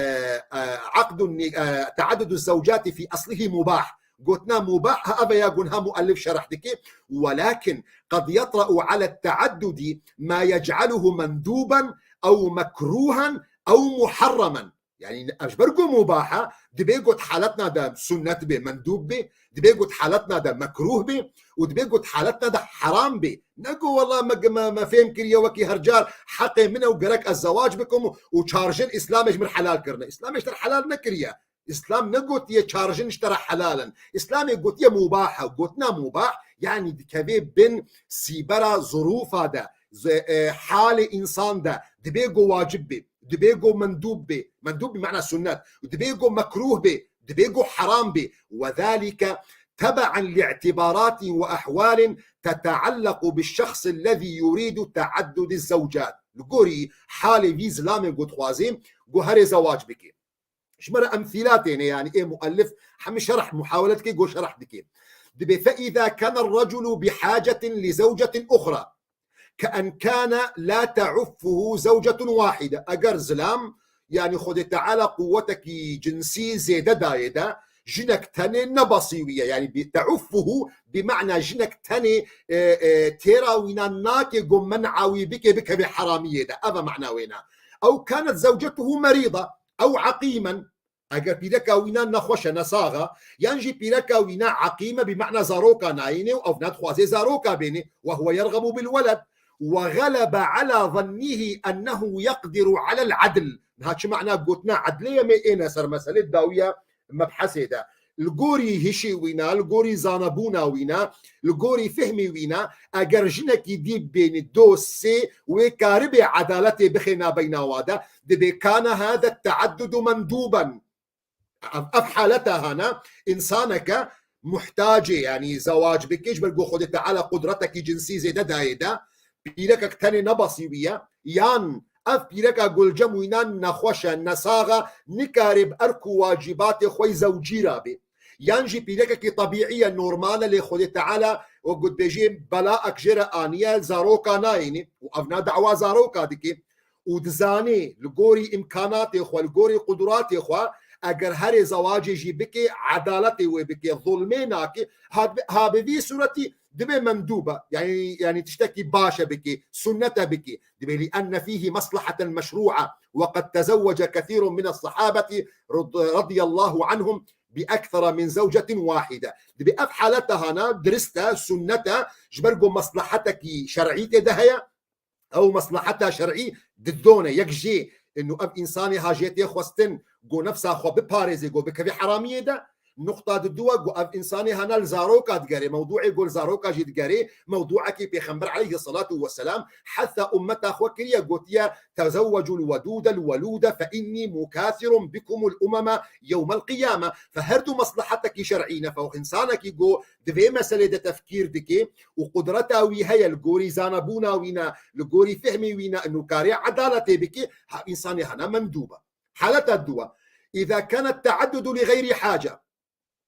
e, عقد الن-، e, تعدد الزوجات في أصله مباح. Gotina mubah, ha, eva ya gunha muellif şerh dike. "ولكن قد يطرأ على التعدد ما يجعله مندوبا أو مكروها أو محرما." Yani ev ji ber ku mubah e, dibê got haletna de sunnet bê, mendûb bê, dibê got haletna de mekruh bê û dibê got haletna de heram bê. Ne ku wela me, me, me fêm kiriye wekî her car heqê min e û gerek ez zewac bikim û, û çar jin Îslamê ji min helal kirine. Îslamê ji te helal nekiriye. Îslam negotiye çar jin ji te re helal in. Îslamê gotiye mubah e. Gotina mubah, yani dikeve bin sîbera zurûfa de, ze-, e, halê însan de, dibê ku wacib bê, dibê ku mendûb bê, mendûb bi mana sunnet, dibê ku mekruh bê, dibê ku heram bê. وذلك تبعا لاعتبارات وأحوال تتعلق بالشخص الذي يريد تعدد الزوجات. Li gorî halê vî zilamê ku dixwazê ku herê zewac bike. Ji me re emsîla têne, yani ê muellif hemî şerh muhawele dike, go şerh dike. Dibê, فإذا كان الرجل بحاجة لزوجة أخرى كأن كان لا تعفه زوجة واحدة. Eger zilam, yani Xwedê Teala quwetekî cinsî zêde dayê de, jinek tenê nebasî wî ye. Yani bi, تعفه bi mana jinek tenê, e, e, têra wîna nake, go men'a wî bike, bikeve heramiyê de. Ev e mana wêna. أو كانت زوجته مريضة أو عقيما. Eger pîreka wîna nexweş e, nesax e, yan jî pîreka wîna eqîm e, bi mana zaroka nayêne û ew nadixwaze zaroka bêne, وهو يرغب بالولد وغلب على ظنه أنه يقدر على العدل. Niha çi mana gotina edlê ye, me êne ser meselê dawiya mebhesê de. li gorî hişê wîna, li gorî zanebûna wîna, li gorî fehmê wîna, eger jinekî dî bênî do sê, wê karibê edaletê bixê nabeyna wa de, dibê kana hada teaddudu mendûben. Ev, ev haleta hana, însaneke muhtacê, yanî zewac bike, ji ber ku Xwedê Teala qudratekî cinsî zêde dayê de, pîrekek tenê nebasî wî ye, yan ev pîreka gulcem wînan nexweş e, nesax e, nikare bi erk û wacîbatê xwe yî zewcî rabe. Yan jî pîrekekî tebîî ye, normal e, lê Xwedê Teala, wek ku dibêjê, belaek jê re aniye, zaroka nayêne û ev na dawa zaroka dike. Û dizanê li gorî îmkanatê xwe, li gorî qudratê xwe, eger herê zewacê jî bike, edaletê wê bike, zulmê nake, ha, ha bi vî sûretî dibe mendûb e. Yanî, yanî tiştekî baş e bike, sunnet e bike. Dibe لأن فيه مصلحة مشروعة وقد تزوج كثير من الصحابة رضي الله عنهم بأكثر من زوجة واحدة. Dibe ev haleta hana dirist e, sunnet e, ji ber ku meslehetekî şer'î tê de heye. Ew mesleheta şer'î didone. Yek jê, inu ev însanê ha jê tê xwestin, go nefsa xwe biparêzê, go bikevê heramiyê de. Nuqta didu e, go ev însanê hana li zaroka digerê, mewduê go li zaroka jî digerê, mewduekî Pêxember aleyhisselatu vesselam heta ummeta xwe kiriye, gotiye, "Tezewwecul wedudel welude fe inni mukathirun bikumul umeme yewmel qiyame." Fe her du meslehetekî şer'î ne, fe însanekî go di vê meselê de tefkîr dike û qudreta wî heye, li gorî zanebûna wî ne, li gorî fehmê wî ne, û karê edaletê bike, ha însanê hana mendûb e. Haleta dua. إذا كان التعدد لغير حاجة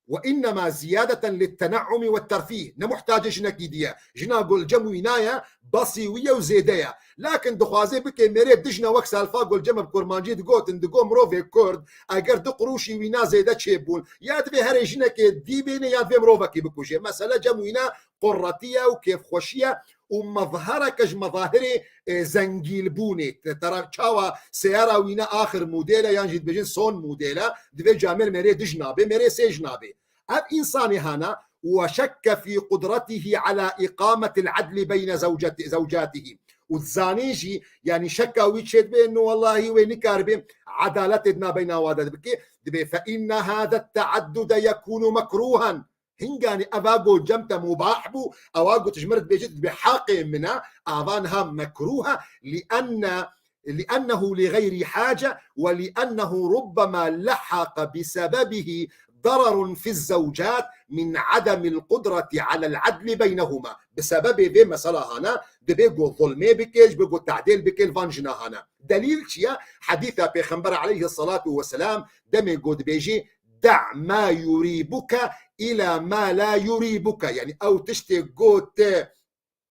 وإنما زيادة للتنعم والترفيه. Ne muhtacê jinekî diye. Jina gulcem wîna ye, basî wî ye û zêde ye. Lakin dixwaze bike mêrê dijne wek Selfa Gulcem bi kurmancî digotin, digo mirovê Kurd, eger du qurûşî wîna zêde çêbûn, ya divê herê jinekê dî bêne ya divê mirovekî bikuje. Mesele cem wîna qurretî ye û kêfxweşî ye û mezhereke ji mezahirê, e, zengîlbûnê. Te-, tera çawa seyara wîne axir model e yan jî dibêjin son model e, divê camêr mêrê du jina bê, mêrê sê jina bê. Ev însanê hana, وشك في قدرته على إقامة العدل بين زوجته، زوجاته. Û dizanê jî, yanî şeka wî çêdibe, no wellahî wê nikaribe edaletê di nabeyna wa de bike, dibe فإن هذا التعدد يكون مكروها. Hinganî eva go cem te mubah bû, ewa go tu ji min re dibêjî, tu dibê heqê min e, ava niha mekruh e, لأن، لأنه لغير حاجة ولأنه ربما لحق بسببه ضرر في الزوجات من عدم القدرة على العدل بينهما. Bi sebebê vê mesela hana, dibê go zulmê bike, ji bo go tadêl bike li van jina hana. Delîl çi ye? Hedîsa Pêxember aleyhisselatu vesselam demê go dibêjî, دع ما يريبك إلى ما لا يريبك. Yanî ew tiştê got,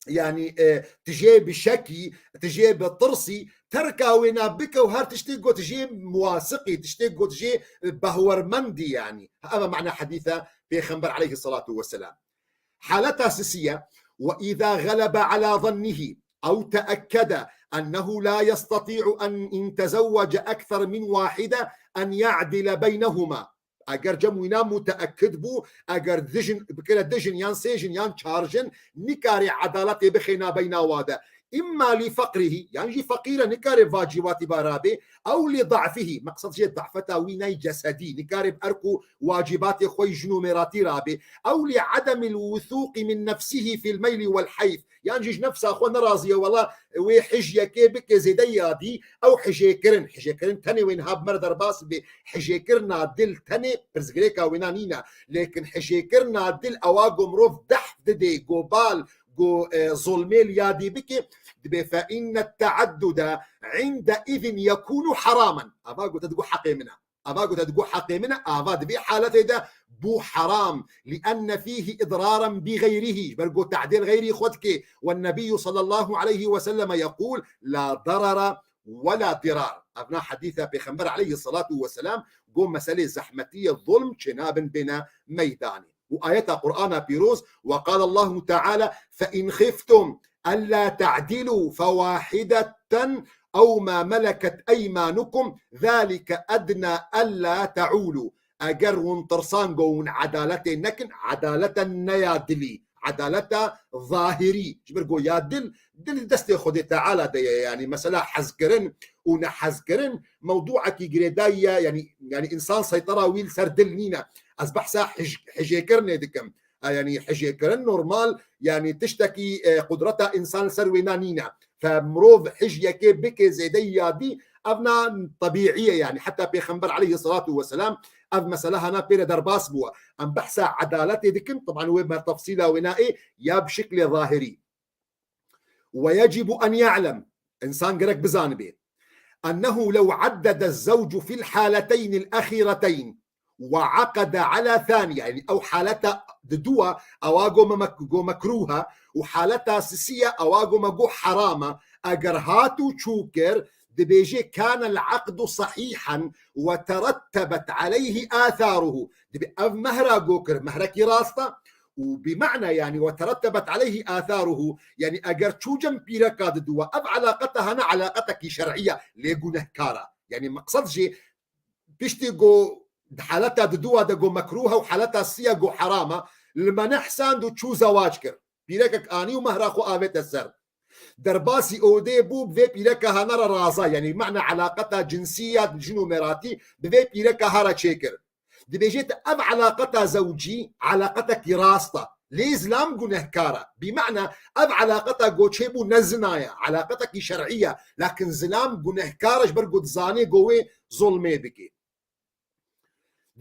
yanî, e, tu jê bi şekî, tu jê bi tirsî, terka wêna bike û her tiştê got jê muwasiqî, tiştê got jê, e, behwermendî yanî. Ev e mana hedîsa Pêxember aleyhisselatu vesselam. Haleta sisiye, وإذا غلب على ظنه أو تأكد أنه لا يستطيع أن إن تزوج أكثر من واحدة أن يعدل بينهما. Eger cem wîna muteekid bû, eger dijin, bikire dijin yan sê jin yan çar jin, nikare edaletê bixê nabeyna wa de. إما لفقره, yan jî feqîr e, nikare vacîbatî ba rabe, أو لضعفه, meqsed jê dafeta wî ney cesedî, nikare bi erk û wacîbatê xwe yî jin û mêratî rabe, أو لعدم الوثوق من نفسه في الميل والحيث. Yan jî ji nefsa xwe nerazî ye, wela wê hijyekê bike zêde ya dî, ew hijêkirin. Hijêkirin tenê wê niha bi me re derbas be. Hijêkirina dil tenê pirsgirêka wêna nîne. Lêkin hijêkirina dil ewa go mirov dehf didê, go bal, go, e, zulmê li ya dî bike, dibe فإن التعدد عندئذ يكون حراما. Ava go te digo heqê min e. Ava go te digo heqê min e, ava di vê haletê de bû heram. لأن فيه إضرارا بغيره. Ji ber go tadêl xeyrî xwe dike. والنبي صلى الله عليه وسلم يقول: لا ضرر ولا ضرار. Ev na hedîsa Pêxember aleyhisselatu vesselam go meselê zehmetî ye, zulm çênabin bêne meydanê. Û ayeta Qur'ana pîroz, وقال الله تعالى: فإن خفتم ألا تعدلوا فواحدة أو ما ملكت أيمانكم ذلك أدنى ألا تعولوا. Eger hûn tirsan go hûn edaletê nekin, edalete neya dilî. Edaleta zahirî. Ji ber ku ya dil, dil destê Xwedê Teala de ye. Yanî mesela hezkirin û nehezkirin mewduekî girêdayî ye. Yanî, yanî însan seytera wî li ser dil nîne. Ez behsa hij-, hijêkirinê dikim. E, yanî hijêkirin normal, yanî tiştekî, e, qudreta însan li ser wêna nîne. Fe mirov hij yekê bike zêdeyî ya dî, ev na tebîî ye yanî. Heta Pêxember aleyhisselatu vesselam ev mesele hana pê re derbas bûye. Em behsa edaletê dikin, teban wê me tefsîla wê naê ya bi şiklê zahirî. Ve yecibu en ya'lem, însan gerek bizanibe, ennehu lew addede zewcu fil haleteyn el ahîreteyn, وعقد على ثانية، yanî ew haleta diduwa ewa go me mek-, go mekruha û haleta sisiya ewa go me go herama. Eger hat û çû kir, dibêje kana el-aqdu sahihan ve terettebet aleyhi atharuhu. Dibê ev mehra go kir, mehrekî rasta û bi ma'na yanî ve terettebet aleyhi atharuhu, yanî eger çû cem pîreka diduwa, ev elaqeta hene elaqetekî şer'î ye, lê gunehkara. Yanî meqsed jî piştî go di haleta diduwa de go mekruh e û haleta siya go heram e, li me nehsand û çû zewac kir. Pîrekek anî û mehra xwe avête ser. Derbasî odê bû, bi vê pîreka hana re raza, yanî ma'na elaqeta cinsî ya jin û mêratî bi vê pîreka ha re çêkir. Dibêje te ev elaqeta zewcî elaqetekî rast e. Lê zilam gunehkar e. Bi ma'na ev elaqeta go çêbû ne zina ye, elaqetekî şer'î ye. Lakin zilam gunehkar e ji ber ku dizanê go wê zulmê bike.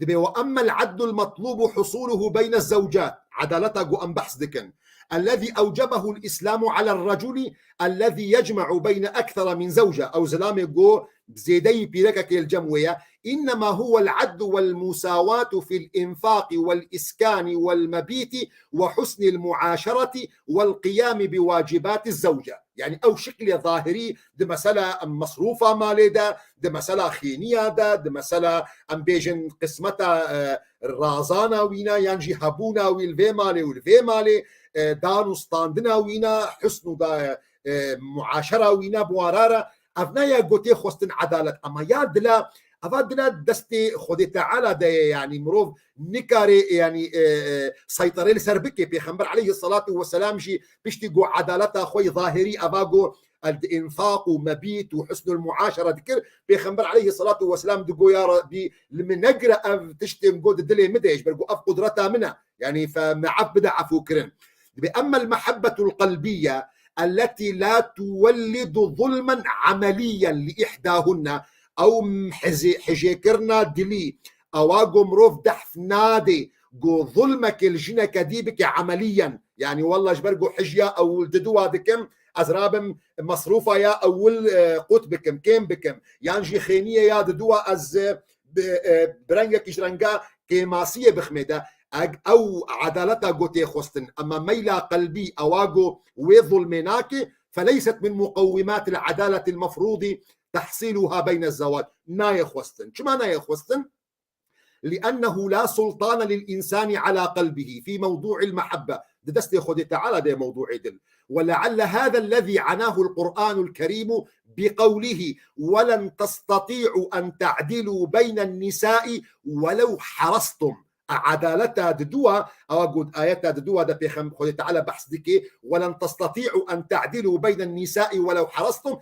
Dibê, وأما العدل المطلوب حصوله بين الزوجات، edaleta ku em behs dikin, الذي أوجبه الإسلام على الرجل الذي يجمع بين أكثر من زوجة، ew zilamê ku zêdeyî pîrekekê li cem wê ye, إنما هو العدل والمساواة في الإنفاق والإسكان والمبيت وحسن المعاشرة والقيام بواجبات الزوجة. Yanî ew şiklê zahirî di mesela em mesrûfa malê de, di mesela xêniya de, di mesela em bêjin qismeta, e, razana wîna yan jî hebûna wî li vê malê û li vê malê, e, dan û standina wîna, husn û da, e, muaşera wîna bi wan re, ev ne ya gotê xwestin edalet, ema ya dila, eva dila destê Xwedê Teala de ye, yanî mirov nikare, yanî, e, e, seyterê li ser bike. Pêxember aleyhisselatu vesselam jî piştî ku edaleta xwe yî zahirî eva ku el di infaq û mebît û husnul muaşere dikir, Pêxember aleyhisselatu vesselam digo, ya Rabbî, li min negire ev tiştên ku di dilê min de ye, ji ber ku ev qudreta min e. Yanî fe me ef bide efûkirin. Dibê, أما المحبة القلبية التي لا تولد ظلما عمليا لإحداهن، ew hizê-, hijêkirina dilî, ewa ku mirov dehf nade ku zulmekê li jineke dî bike emeliyen. Yanî wella ji ber ku hijiya ewil diduwa dikim, ez rabim mesrûfa ya ewil, e, qut bikim, kêm bikim. Yan jî xêniyê ya diduwa ez, e, bi, e, bi rengekî ji renga kêmasiyê bixmê de. Eg ew edaleta gotê xwestin, ema meyla qelbî ewa go wê zulmê nake, فليست من مقومات العدالة المفروض تحصيلها بين الزوات. Nayê xwestin. Çima nayê xwestin? لأنه لا سلطان للإنسان على قلبه في موضوع المحبة. Di destê Xwedê Teala de mewduê dil. ولعل هذا الذي عناه القرآن الكريم بقوله: ولن تستطيعوا أن تعدلوا بين النساء ولو حرصتم. Edaleta diduwa, ewa got ayeta diduwa de pêxem-, Xwedê Teala behs dike, ولن تستطيعوا أن تعدلوا بين النساء ولو حرصتم.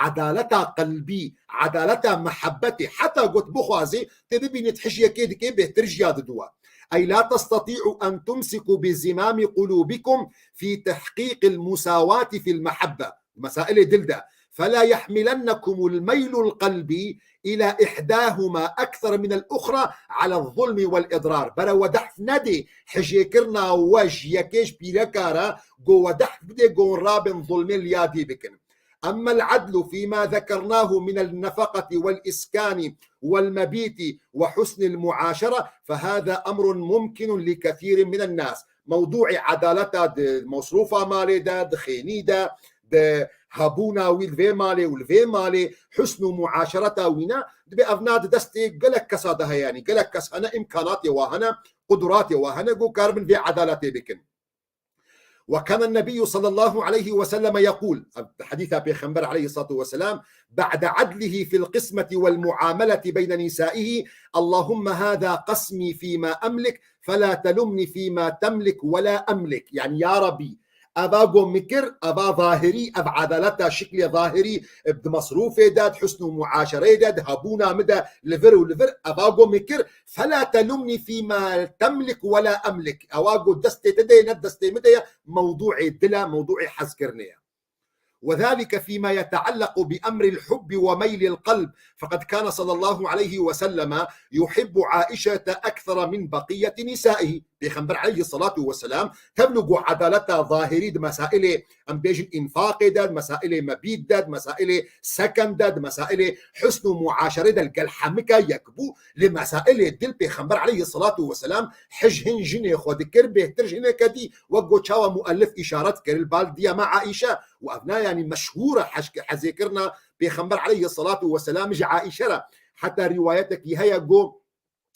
Edaleta qelbî, edaleta mehebbetê, heta got bixwazê, tê bibînit hijyekê dike bêhtir ji ya diduwa. أي لا تستطيعوا أن تمسكوا بزمام قلوبكم في تحقيق المساواة في المحبة. Mesailê dil de. فلا يحملنكم الميل القلبي إلى إحداهما أكثر من الأخرى على الظلم والإضرار. Bere we dehf nedê hijêkirina we ji yekê ji pîreka re, go we dehf bidê go hûn rabin zulmê li ya dî bikin. أما العدل فيما ذكرناه من النفقة والإسكان والمبيت وحسن المعاشرة فهذا أمر ممكن لكثير من الناس. Mewduê edaleta di mesrûfa malê de, di xênî de, di hebûna wî li vê malê û li vê malê, husn û muaşereta wî ne, dibê ev na di destê gelek kesa de heye, yanî gelek kes hene, îmkanatê wa hene, qudratê wa hene, ku karibin vê edaletê bikin. وكان النبي صلى الله عليه وسلم يقول، حديث Pêxember عليه الصلاة والسلام، بعد عدله في القسمة والمعاملة بين نسائه: اللهم هذا قسمي فيما أملك فلا تلمني فيما تملك ولا أملك. يعني يا ربي، eva go min kir, eva zahirî, ev edaleta şiklê zahirî, di mesrûfê de, di husn û muaşereyê de, di hebûna min de, li vir û li vir, eva go min kir, فلا تلمني فيما تملك ولا أملك. Ewa go destê te de ye, ne destê min de ye, mewdûê dil e, mewdûê hezkirinê ye. وذلك فيما يتعلق بأمر الحب وميل القلب، فقد كان صلى الله عليه وسلم يحب عائشة أكثر من بقية نسائه. Pêxember aleyhissalatu vesselam tevlû go edaleta zahirî di mesailê, em bêjin, înfaqê de, di mesailê mebît de, di mesailê seken de, di mesailê husn û muaşerê de li gel hemika yek bû. Lê mesailê dil Pêxember aleyhissalatu vesselam hij hin jinê xwe dikir bêhtir ji hineke dî. Wek go çawa muellif îşaret kir, li bal diya me Aîşe, û ev ne, yanî, meşhûr e hej-, hezêkirina Pêxember aleyhissalatu vesselam ji Aîşe re. Heta rîwayetekî heye go,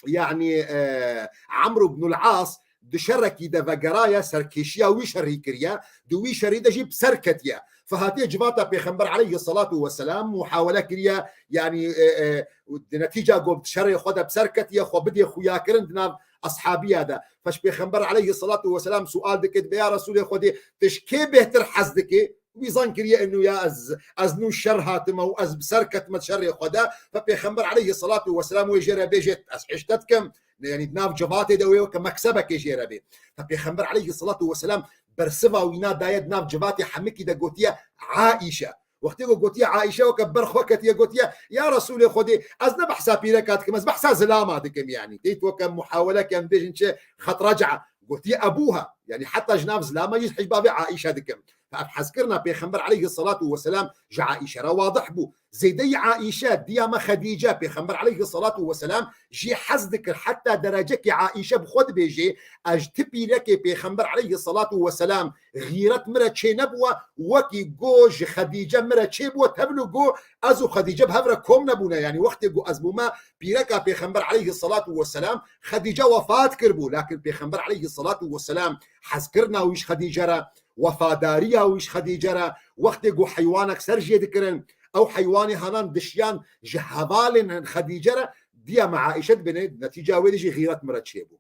yanî, e, Amr ibn al-As di şerekî de vegeraye, serkêşiya wî şerî kiriye, di wî şerî de jî bi ser ketiye. Fe hatiye civata Pêxember aleyhissalatu vesselam muhawele kiriye, yanî, e, e, di netîca go di şerê xwe de bi ser ketiye, xwe bidê xuyakirin di nav eshabiya de. Fe ji Pêxember aleyhissalatu vesselam sual dike, dibe, ya Resûlê Xwedê, tu ji kê bêhtir hez dikî? Wî zan kiriye, inu ya ez, ez nû şer hatime û ez bi ser ketime şerê xwe de. Fe Pêxember aleyhissalatu vesselam wê jê re bêje, ez hişte dikim. Yanî di nav civatê de wê weke meksebekê jê re bê. Fe Pêxember aleyhissalatu vesselam bersiva wîna daye di nav civatê hemikî de gotiye Aîşe. Wextê ku gotiye Aîşe weke ber xwe ketiye, gotiye, ya Resûlê Xwedê, ez ne behsa pîreka dikim, ez behsa zilama dikim, yanî. Têt weke muhaweleke em bêjin çi xetreca. Gotiye ebuha. Yanî heta ji nav zilama jî hicbavê Aîşe dikim. Fe ev hezkirina Pêxember aleyhissalatu vesselam ji Aîşe re wadih bû. Zêdeyî Aîşe, diya me Xedîce, Pêxember aleyhissalatu vesselam jê hez dikir. Heta derecekê Aîşe bi xwe dibêje, ez ji ti pîrekê Pêxember aleyhissalatu vesselam xîret min re çê nebûwe, wekî go ji Xedîce min re çê bûwe, tevlû go ez û Xedîce bi hev re kom nebûne. Yanî wextê go ez bûme pîreka Pêxember aleyhissalatu vesselam, Xedîce wefat kiribû. Lakin Pêxember aleyhissalatu vesselam hezkirina wî ji Xedîce re, wefadariya wî ji Xedîce re, wextê ku heywanek ser jê dikirin, ew heywanê hanan dişiyan ji hevalên Xedîce re, diya me Aîşe dibêne, netîca wê de jî xîret min re çêbû.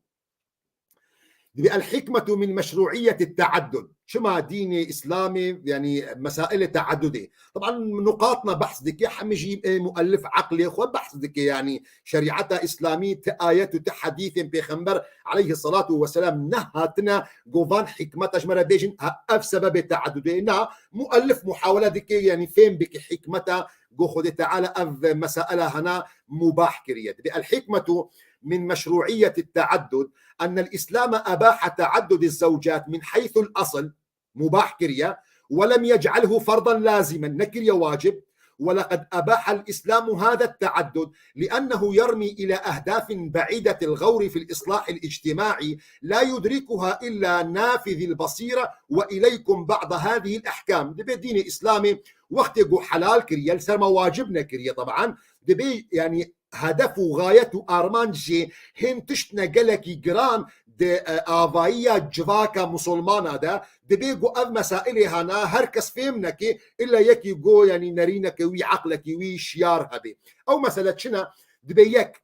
Dibê الحكمة من مشروعية التعدد. Çima dînê Îslamê, yanî mesailê teaddudê. Taban nuqatna behs dike, hemî jî, e, muellif eqlê xwe behs dike, yanî şerîeta Îslamî ti ayet û ti hedîsên Pêxember aleyhissalatu vesselam nehatine govan hikmeta ji me re bêjin, ha, ev sebebê teaddudê. Na, muellif muhawele dike, yanî fêm bike hikmeta ku Xwedê Teala ev mesaila hana mubah kiriye. Dibê الحكمة من مشروعية التعدد أن الإسلام أباح تعدد الزوجات من حيث الأصل، mubah kiriye, ولم يجعله فرضا لازما، nekiriye wacib. ولقد أباح الإسلام هذا التعدد لأنه يرمي إلى أهداف بعيدة الغور في الإصلاح الاجتماعي لا يدركها إلا نافذ البصيرة، وإليكم بعض هذه الأحكام. Dibê dînê Îslamê wextê ku helal kiriye, li ser me wacib nekiriye, teban, dibê, yanî, hedef û gayet û armanc jê hên tişt ne gelekî giran di, e, avayiya civaka musulmana de, dibê ku ev mesailê hana her kes fêm neke, illa yekî ku, yanî, nerîneke wî, eqlekî wî şiyar hebe. Ew mesele çi ne? Dibê yek,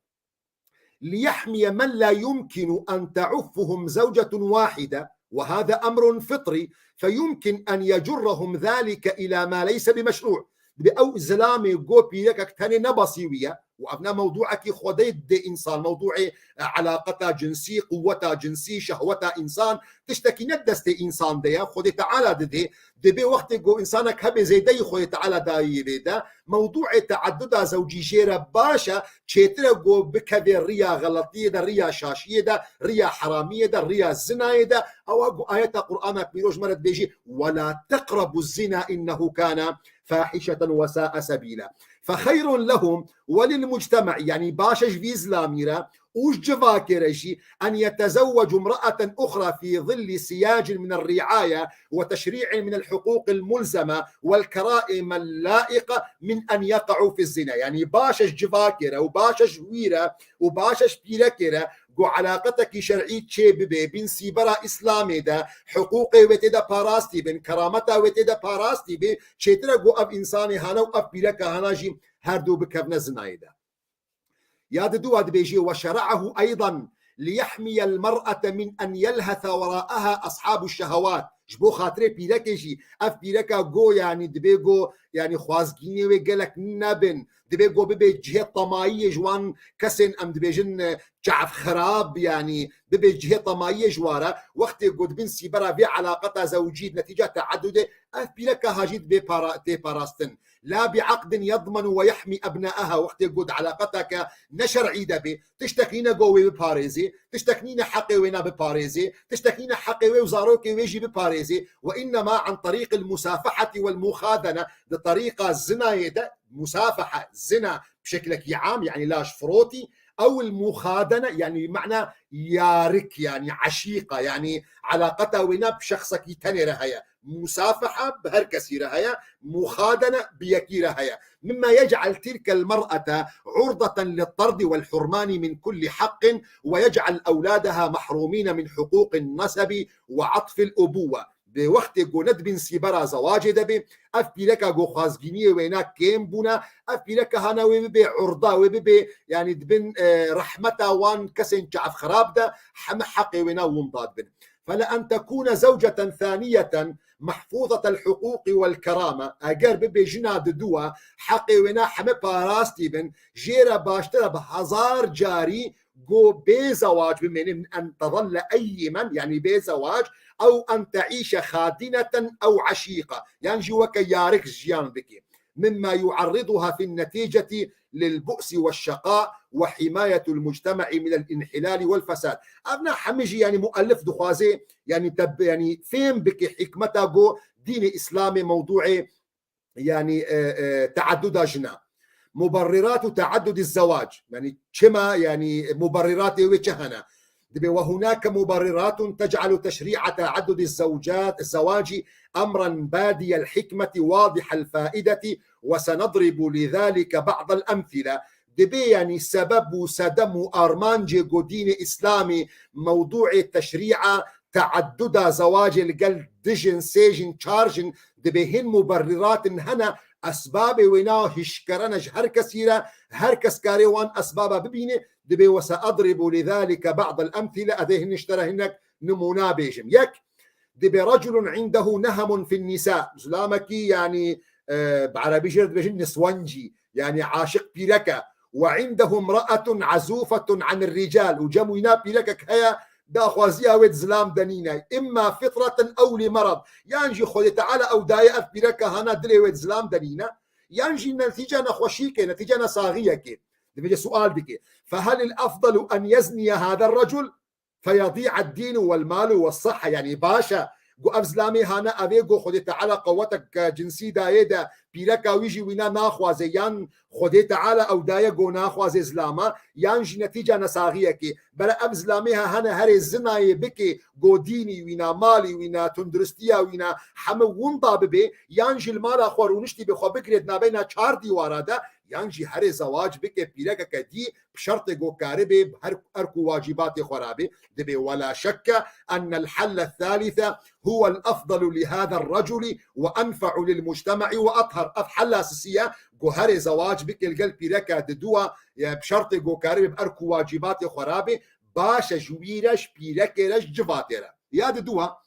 ليحمي من لا يمكن أن تعفهم زوجة واحدة، وهذا أمر فطري، فيمكن أن يجرهم ذلك إلى ما ليس بمشروع. Dibê ew zilamê go pîrekek tenê nebasî wî ye û ev ne mewdûekî xwedê dê însan, mewdûê, e, elaqeta cinsî, quweta cinsî, şehweta însan, tiştekî ne destê însan de ye, Xwedê Teala didê. Dibê wextê go însanek hebe zêdeyî Xwedê Teala dayî vê de, mewdûê teadduda zewcî jê re baş e, çêtir e go bikeve riya xeletiyê de, riya şaşiyê de, riya heramiyê de, riya zinayê de. Ewa go ayeta Qur'ana Pîroz me re dibêjî, ولا تقربوا الزنا إنه كان فاحشة وساء سبيلا. فخير لهم وللمجتمع، yanî baş e ji vî zilamî re û ji civakê re jî, أن يتزوج امرأة أخرى في ظل سياج من الرعاية وتشريع من الحقوق الملزمة والكرائم اللائقة من أن يقعوا في الزنا. Yani baş e ji civakê re û baş e ji wî re û baş e ji pîrekê re ku elaqetekî şer'î çê bibe, bin sîbera Îslamê de, hiqûqê wê tê de parastî bin, kerameta wê tê de parastî be, çêtir e ku ev însanê hana û ev pîreka hana jî her du bikevne zinayê de. Ya di dua dibêjî, وشرعه أيضا ليحمي المرأة من أن يلهث وراءها أصحاب الشهوات. Ji bo xatirê pîrekê jî, ev pîreka go, yani dibê go, yani xwazgînê wê gelek nebin. Dibê go bibe cihê temayiyê ji wan kesên, em dibêjin, e, çav xirab, yani bibe cihê temayiyê ji wara. Wextê go dibin sîbera vê elaqeta zewcî, netîca teedudê, ev pîreka ha jî dibê para-, tê parastin. لا بعقد يضمن ويحمي أبناءها. Wextê go di elaqeteke ne şer'î de bê, tiştek nîne go wê biparêzê, tiştek nîne heqê wê ne biparêzê, tiştek nîne heqê wê û zarokê wê jî biparêzê. وإنما عن طريق المسافحة والمخادنة. Di terîqa zinayê de, musafaha, zina, bi şeklekî am, yani laş firotî, ew il muxadene, yani mana yarik, yani eşîqa, yani elaqeta wê ne bi şexsekî tenê re heye. Musafaha bi her kesî re heye, muxadene bi yekî re heye. مما يجعل تلك المرأة عرضة للطرد والحرمان من كل حق ويجعل أولادها محرومين من حقوق النسب وعطف الأبوة. Di wextê ku ne dibin sîbera zewacê de bê, ev pîreka ku xwazgîniyê wêna kêm bûne, ev pîreka hana wê bibe urda, wê bibe, yani dibin, e, rehmeta wan kesên çav xirab de, heme heqê wêna winda dibin. فلأن تكون زوجة ثانية محفوظة الحقوق والكرامة. Eger bibe jina di dua, heqê wêna heme parastî bin, jê re baştir e bi hezar carî ku bê zewac bimêne, min en tezelle eyyimen, yani bê zewac, ew en teîşe xadineten ew eşîqa, yan jî weke yarik jiyan bike. مما يعرضها في النتيجة للبؤس والشقاء وحماية المجتمع من الانحلال والفساد. Ev ne hemî jî, yani muellif dixwaze, yani teb-, yani fêm bike hikmeta ku dînê Îslamê mewdûê yani, e, e, teadduda jina. مبررات تعدد الزواج. Yani çima, yani muberriratê wê çi hene? Dibê, وهناك مبررات تجعل تشريع تعدد الزوجات، الزواج أمرا بادي الحكمة واضح الفائدة، وسنضرب لذلك بعض الأمثلة. Dibê, yani sebeb û sedem û armancê ku dînê Îslamî mewdûê teşrî'a teadduda zewacê li gel du jin, sê jin, çar jin, dibê hin muberriratin hene, esbabê wêna hişkerene ji her kesî re, her kes karê wan esbaba bibîne, dibê وسأضرب لذلك بعض الأمثلة, ez ê hin ji te re hinek nimûna bêjim. Yek, dibê رجل عنده نهم في النساء, zilamekî, yani, e, bi erebî jê re dibêjin niswancî, yani aşiq pîrek e. وعنده امرأة عزوفة عن الرجال, û cem wîna pîrekek heye, daxwaziya wê di zilam de nîne. إما فطرة أو لمرض. Yan jî Xwedê Teala ew daye ev pîreka hana dilê wê di zilam de nîne. Yan jî netîca nexweşîkê, netîca nesaxiyekê. Dibêje sual bike. فهل الأفضل أن يزني هذا الرجل فيضيع الدين والمال والصحة. Yani baş e, ku ev zilamê hane, ev ê ku Xwedê Teala qewetek, e, cinsî dayê de, pîreka wî jî wîna naxwaze, yan Xwedê Teala ew daye ku naxwaze zilama, yan jî netîca nesaxiyekê. Bere ev zilamê ha hene herê zinayê bike, ku dînî wîna, malî wîna, tunduristiya wîna, heme winda bibe, yan jî li mala xwe rûniştî be, xwe bigirê di navbeyna çar dîwara de, yan jî herê zewac bike pîrekeke dî, bi şertê ku karibe bi her erk û wacîbatê xwe rabe, dibê ولا شك أن الحل الثالث هو الأفضل لهذا الرجل وأنفع للمجتمع وأطهر. Ev hela sisiye ku herê zewac bike li gel pîreke di dua, e, bi şertê ku karibe bi erk û wacîbatê xwe rabe, baş e ji wî re, ji pîrekê re, ji civatê re. Ya di dua,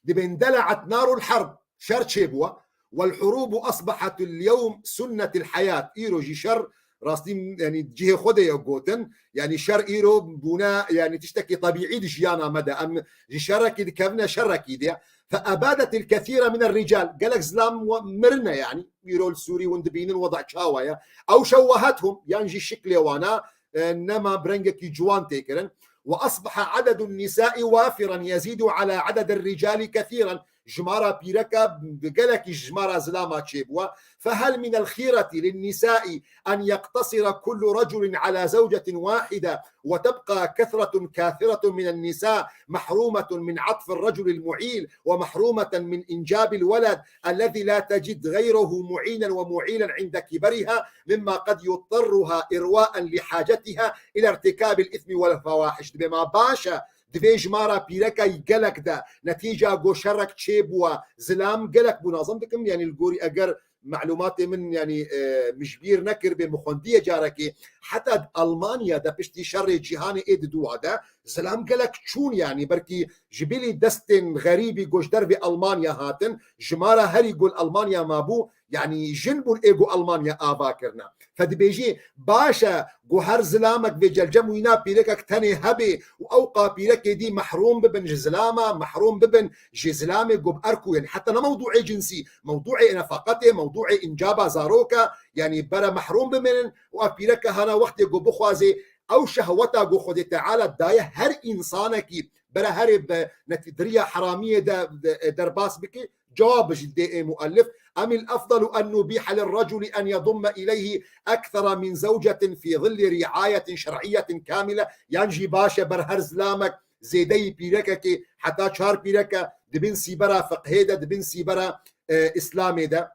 dibê اندلعت نار الحرب, şer çêbûye. والحروب أصبحت اليوم سنة الحياة. Îro jî şer rastî, yani cihê xwe de ye gotin. Yani şer îro bûne, yani tiştekî tebîî di jiyana me de. Em ji şerekî dikevine şerekî de. فأبادت الكثير من الرجال. Gelek zilam mirine yani. Îro li Sûrî hûn dibînin weda çawa ye. أو شوهتهم, yan jî şiklê wana, e, nema bi rengekî ciwan tê kirin. وأصبح عدد النساء وافرا يزيد على عدد الرجال كثيرا. Jimara pîreka gelekî jimara zilama çêbûwa. فهل من الخيرة للنساء أن يقتصر كل رجل على زوجة واحدة وتبقى كثرة كاثرة من النساء محرومة من عطف الرجل المعيل ومحرومة من إنجاب الولد الذي لا تجد غيره معينا ومعيلا عند كبرها مما قد يضطرها إرواء لحاجتها إلى ارتكاب الإثم والفواحش. Dibê ma baş e, divê jimara pîreka gelek de netîca ku şerek çêbûwa, zilam gelek bû, nazim dikim, yanî li gorî eger melûmatê min, yanî, e, min ji bîr nekiribê, min xwendiye carekê, heta Almanya de piştî şerê cîhanê ê diduwa de zilam gelek çûn, yanî belkî ji bilî destên xerîbî ku ji dervê Almanya hatin, jimara herî ku li Almanya mabû, yanî jin bûn ê ku Almanya ava kirine. Fe dibêjî, baş e ku her zilamek vê celcem wîna pîrekek tenê hebê û ewqa pîrekê dî mehrûm bibin ji zilama, mehrûm bibin ji zilamê ku bi erk û, yanî heta ne mewdûê cinsî, mewdûê nefaqetê, mewdûê încaba zaroka, yanî bere mehrûm bimînin û ev pîreke hana wextê ku bixwazê ew şehweta ku Xwedê Teala daye her însanekî bere herê bi netî-, di riya heramiyê de, de, derbas bike, cewab ji dê ê muellif, أم الأفضل أن نبيح للرجل أن يضم إليه أكثر من زوجة في ظل رعاية شرعية كاملة؟ Yan jî baş e ber her zilamek zêdeyî pîrekekê, heta çar pîreke, di bin sîbera fiqhê de, di bin sîbera, e, Îslamê de.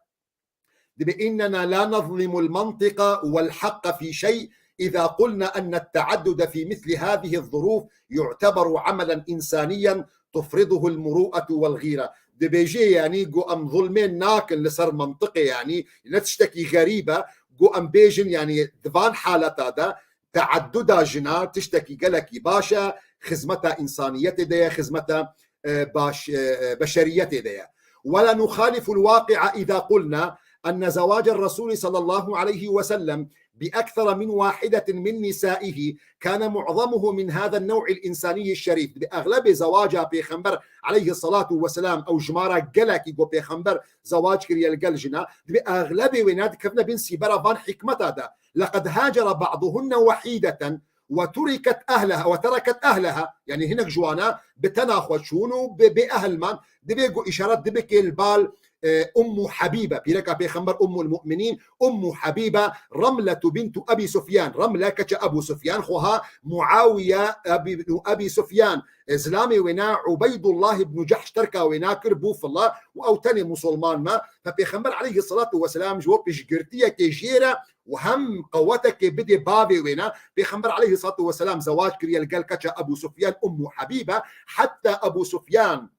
Dibê, إننا لا نظلم المنطق والحق في شيء إذا قلنا أن التعدد في مثل هذه الظروف يعتبر عملا إنسانيا تفرضه المروءة والغيرة. Dibêjê, yanî ku em zulmê nakin li ser mentiqê, yanî ne tiştekî xerîb e ku em bêjin, yanî di van haleta de teadduda jina tiştekî gelekî baş e, xizmeta însaniyetê de ye, xizmeta, e, baş, e, e, beşeriyetê de ye. ولا نخالف الواقع إذا قلنا أن زواج الرسول صلى الله عليه وسلم بأكثر من واحدة من نسائه كان معظمه من هذا النوع الإنساني الشريف. Dibê exlebê zewaca Pêxember aleyhissalatu vesselam, ew jimara gelekî ku Pêxember zewac kiriye li gel jina, dibê exlebê wêna dikevine bin sîbera van hikmeta de. لقد هاجر بعضهن وحيدة وتركت أهلها، وتركت أهلها، yanî hinek ji wana bi tena xwe çûn û bi bê ehl man. Dibê ku îşaret dibike li bal, e, Ummu Habibe, pîreka Pêxember, Ummul Mu'minîn, Ummu Habibe, Remletu bintu Ebî Sufyan, Remle keça Ebû Sufyan, xweha Muawiye Ebî, Ebî Sufyan, e, zilamê wêna Ubeydullah ibn Cehş terka wêna kir, bû fila û ew tenê musulman me. Fe Pêxember aleyhissalatu vesselam ji bo piştgirtiyekê jê re û hem qewetekê bidê bavê wêna, Pêxember aleyhissalatu vesselam zewac kiriye li gel keça Ebû Sufyan, Ummu Habibe, heta Ebû Sufyan,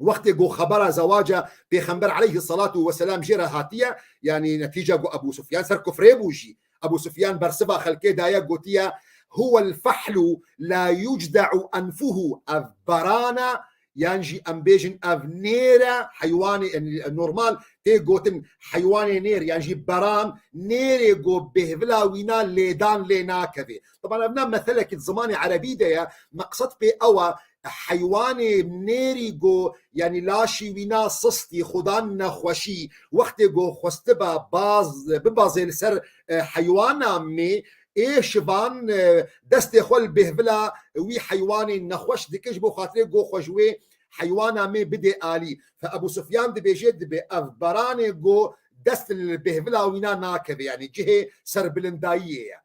wextê ku xebera zewaca Pêxember aleyhissalatu vesselam jê re hatiye, yanî netîca ku Ebû Sufyan ser kufrê bû jî. Ebû Sufyan bersiva xelkê daye, gotiye, هو الفحل لا يجدع أنفه. Ev berana, yan jî em bêjin ev nêr e, heywanê, yanî normal tê gotin heywanê nêr, yan jî beran, nêrê ku bêhvila wîna lêdan lê nakeve. Teban ev ne meselekî di zimanê erebî de ye, meqsed pê ew e, heywanê nêrî ku, yanî laşî wîna sistî, xudan nexweşî, wextê ku xwestiba baz, bibazê li ser, e, heywana mê, ê şivan, e, destê xwe li bêhvila wî heywanê nexweş dike, ji bo xatirê ku xwe ji wê heywana mê bidê alî. Fe Ebû Sufyan dibêje, dibê ev beranê ku dest li bêhvila wîna nakeve, yanî cihê serbilindayiyê ye.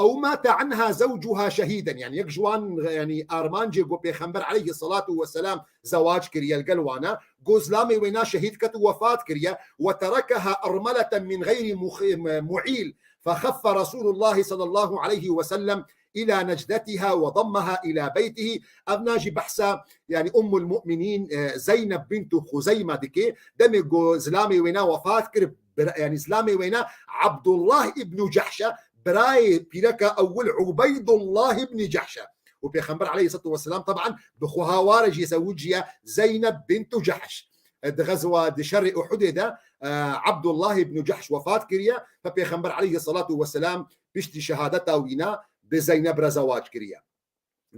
أو مات عنها زوجها شهيدا، yanî yek ji wan, yanî armancê ku Pêxember aleyhissalatu vesselam zewac kiriye li gel wana, ku zilamê wêna şehîd ket û wefat kiriye, وتركها أرملة من غير مخ-، معيل، فخف رسول الله صلى الله عليه وسلم إلى نجدتها وضمها إلى بيته. Ev na jî behsa, yanî Ummul Mu'minîn, e, Zeyneb bintu Xuzeyme dike. Demê ku zilamê wêna wefat kir, bira-, yanî zilamê wêna Abdullah ibn Cehş e, birayê pîreka ewil Ubeydullah ibn Cehş e. Û Pêxember aleyhissalatu vesselam, teban, bi xwe haware jî zewiciye Zeyneb bintu Cehş. E, di xezwa, di şerê Uhudê de, e, Abdullah ibn Cehş wefat kiriye. Fe Pêxember aleyhissalatu vesselam piştî şehadeta wîna bi Zeyneb re zewac kiriye.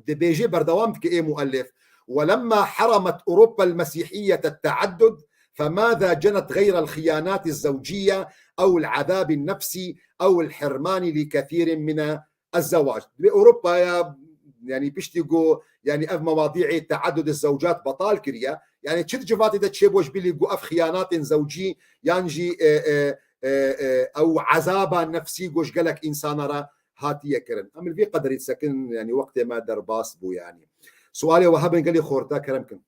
Dibêje, berdewam dike ê muellif, ولما حرمت أوروبا المسيحية التعدد، فماذا جنت غير الخيانات الزوجية أو العذاب النفسي أو الحرمان لكثير من الزواج؟ Dibê Ewropaya, yanî piştî ku, yanî ev mewadîê teadud zewcat betal kiriye, Yani çi di civatê de çêbû ji bilî ku ev xiyanatên zewcî yan jî, e, e, e, e, ew ezaba nefsî ku ji gelek însana re hatiye kirin. Em li vî qederî disekin, yani wextê me derbas bû yani. Sualê we hebin gelî xorta kerem kin.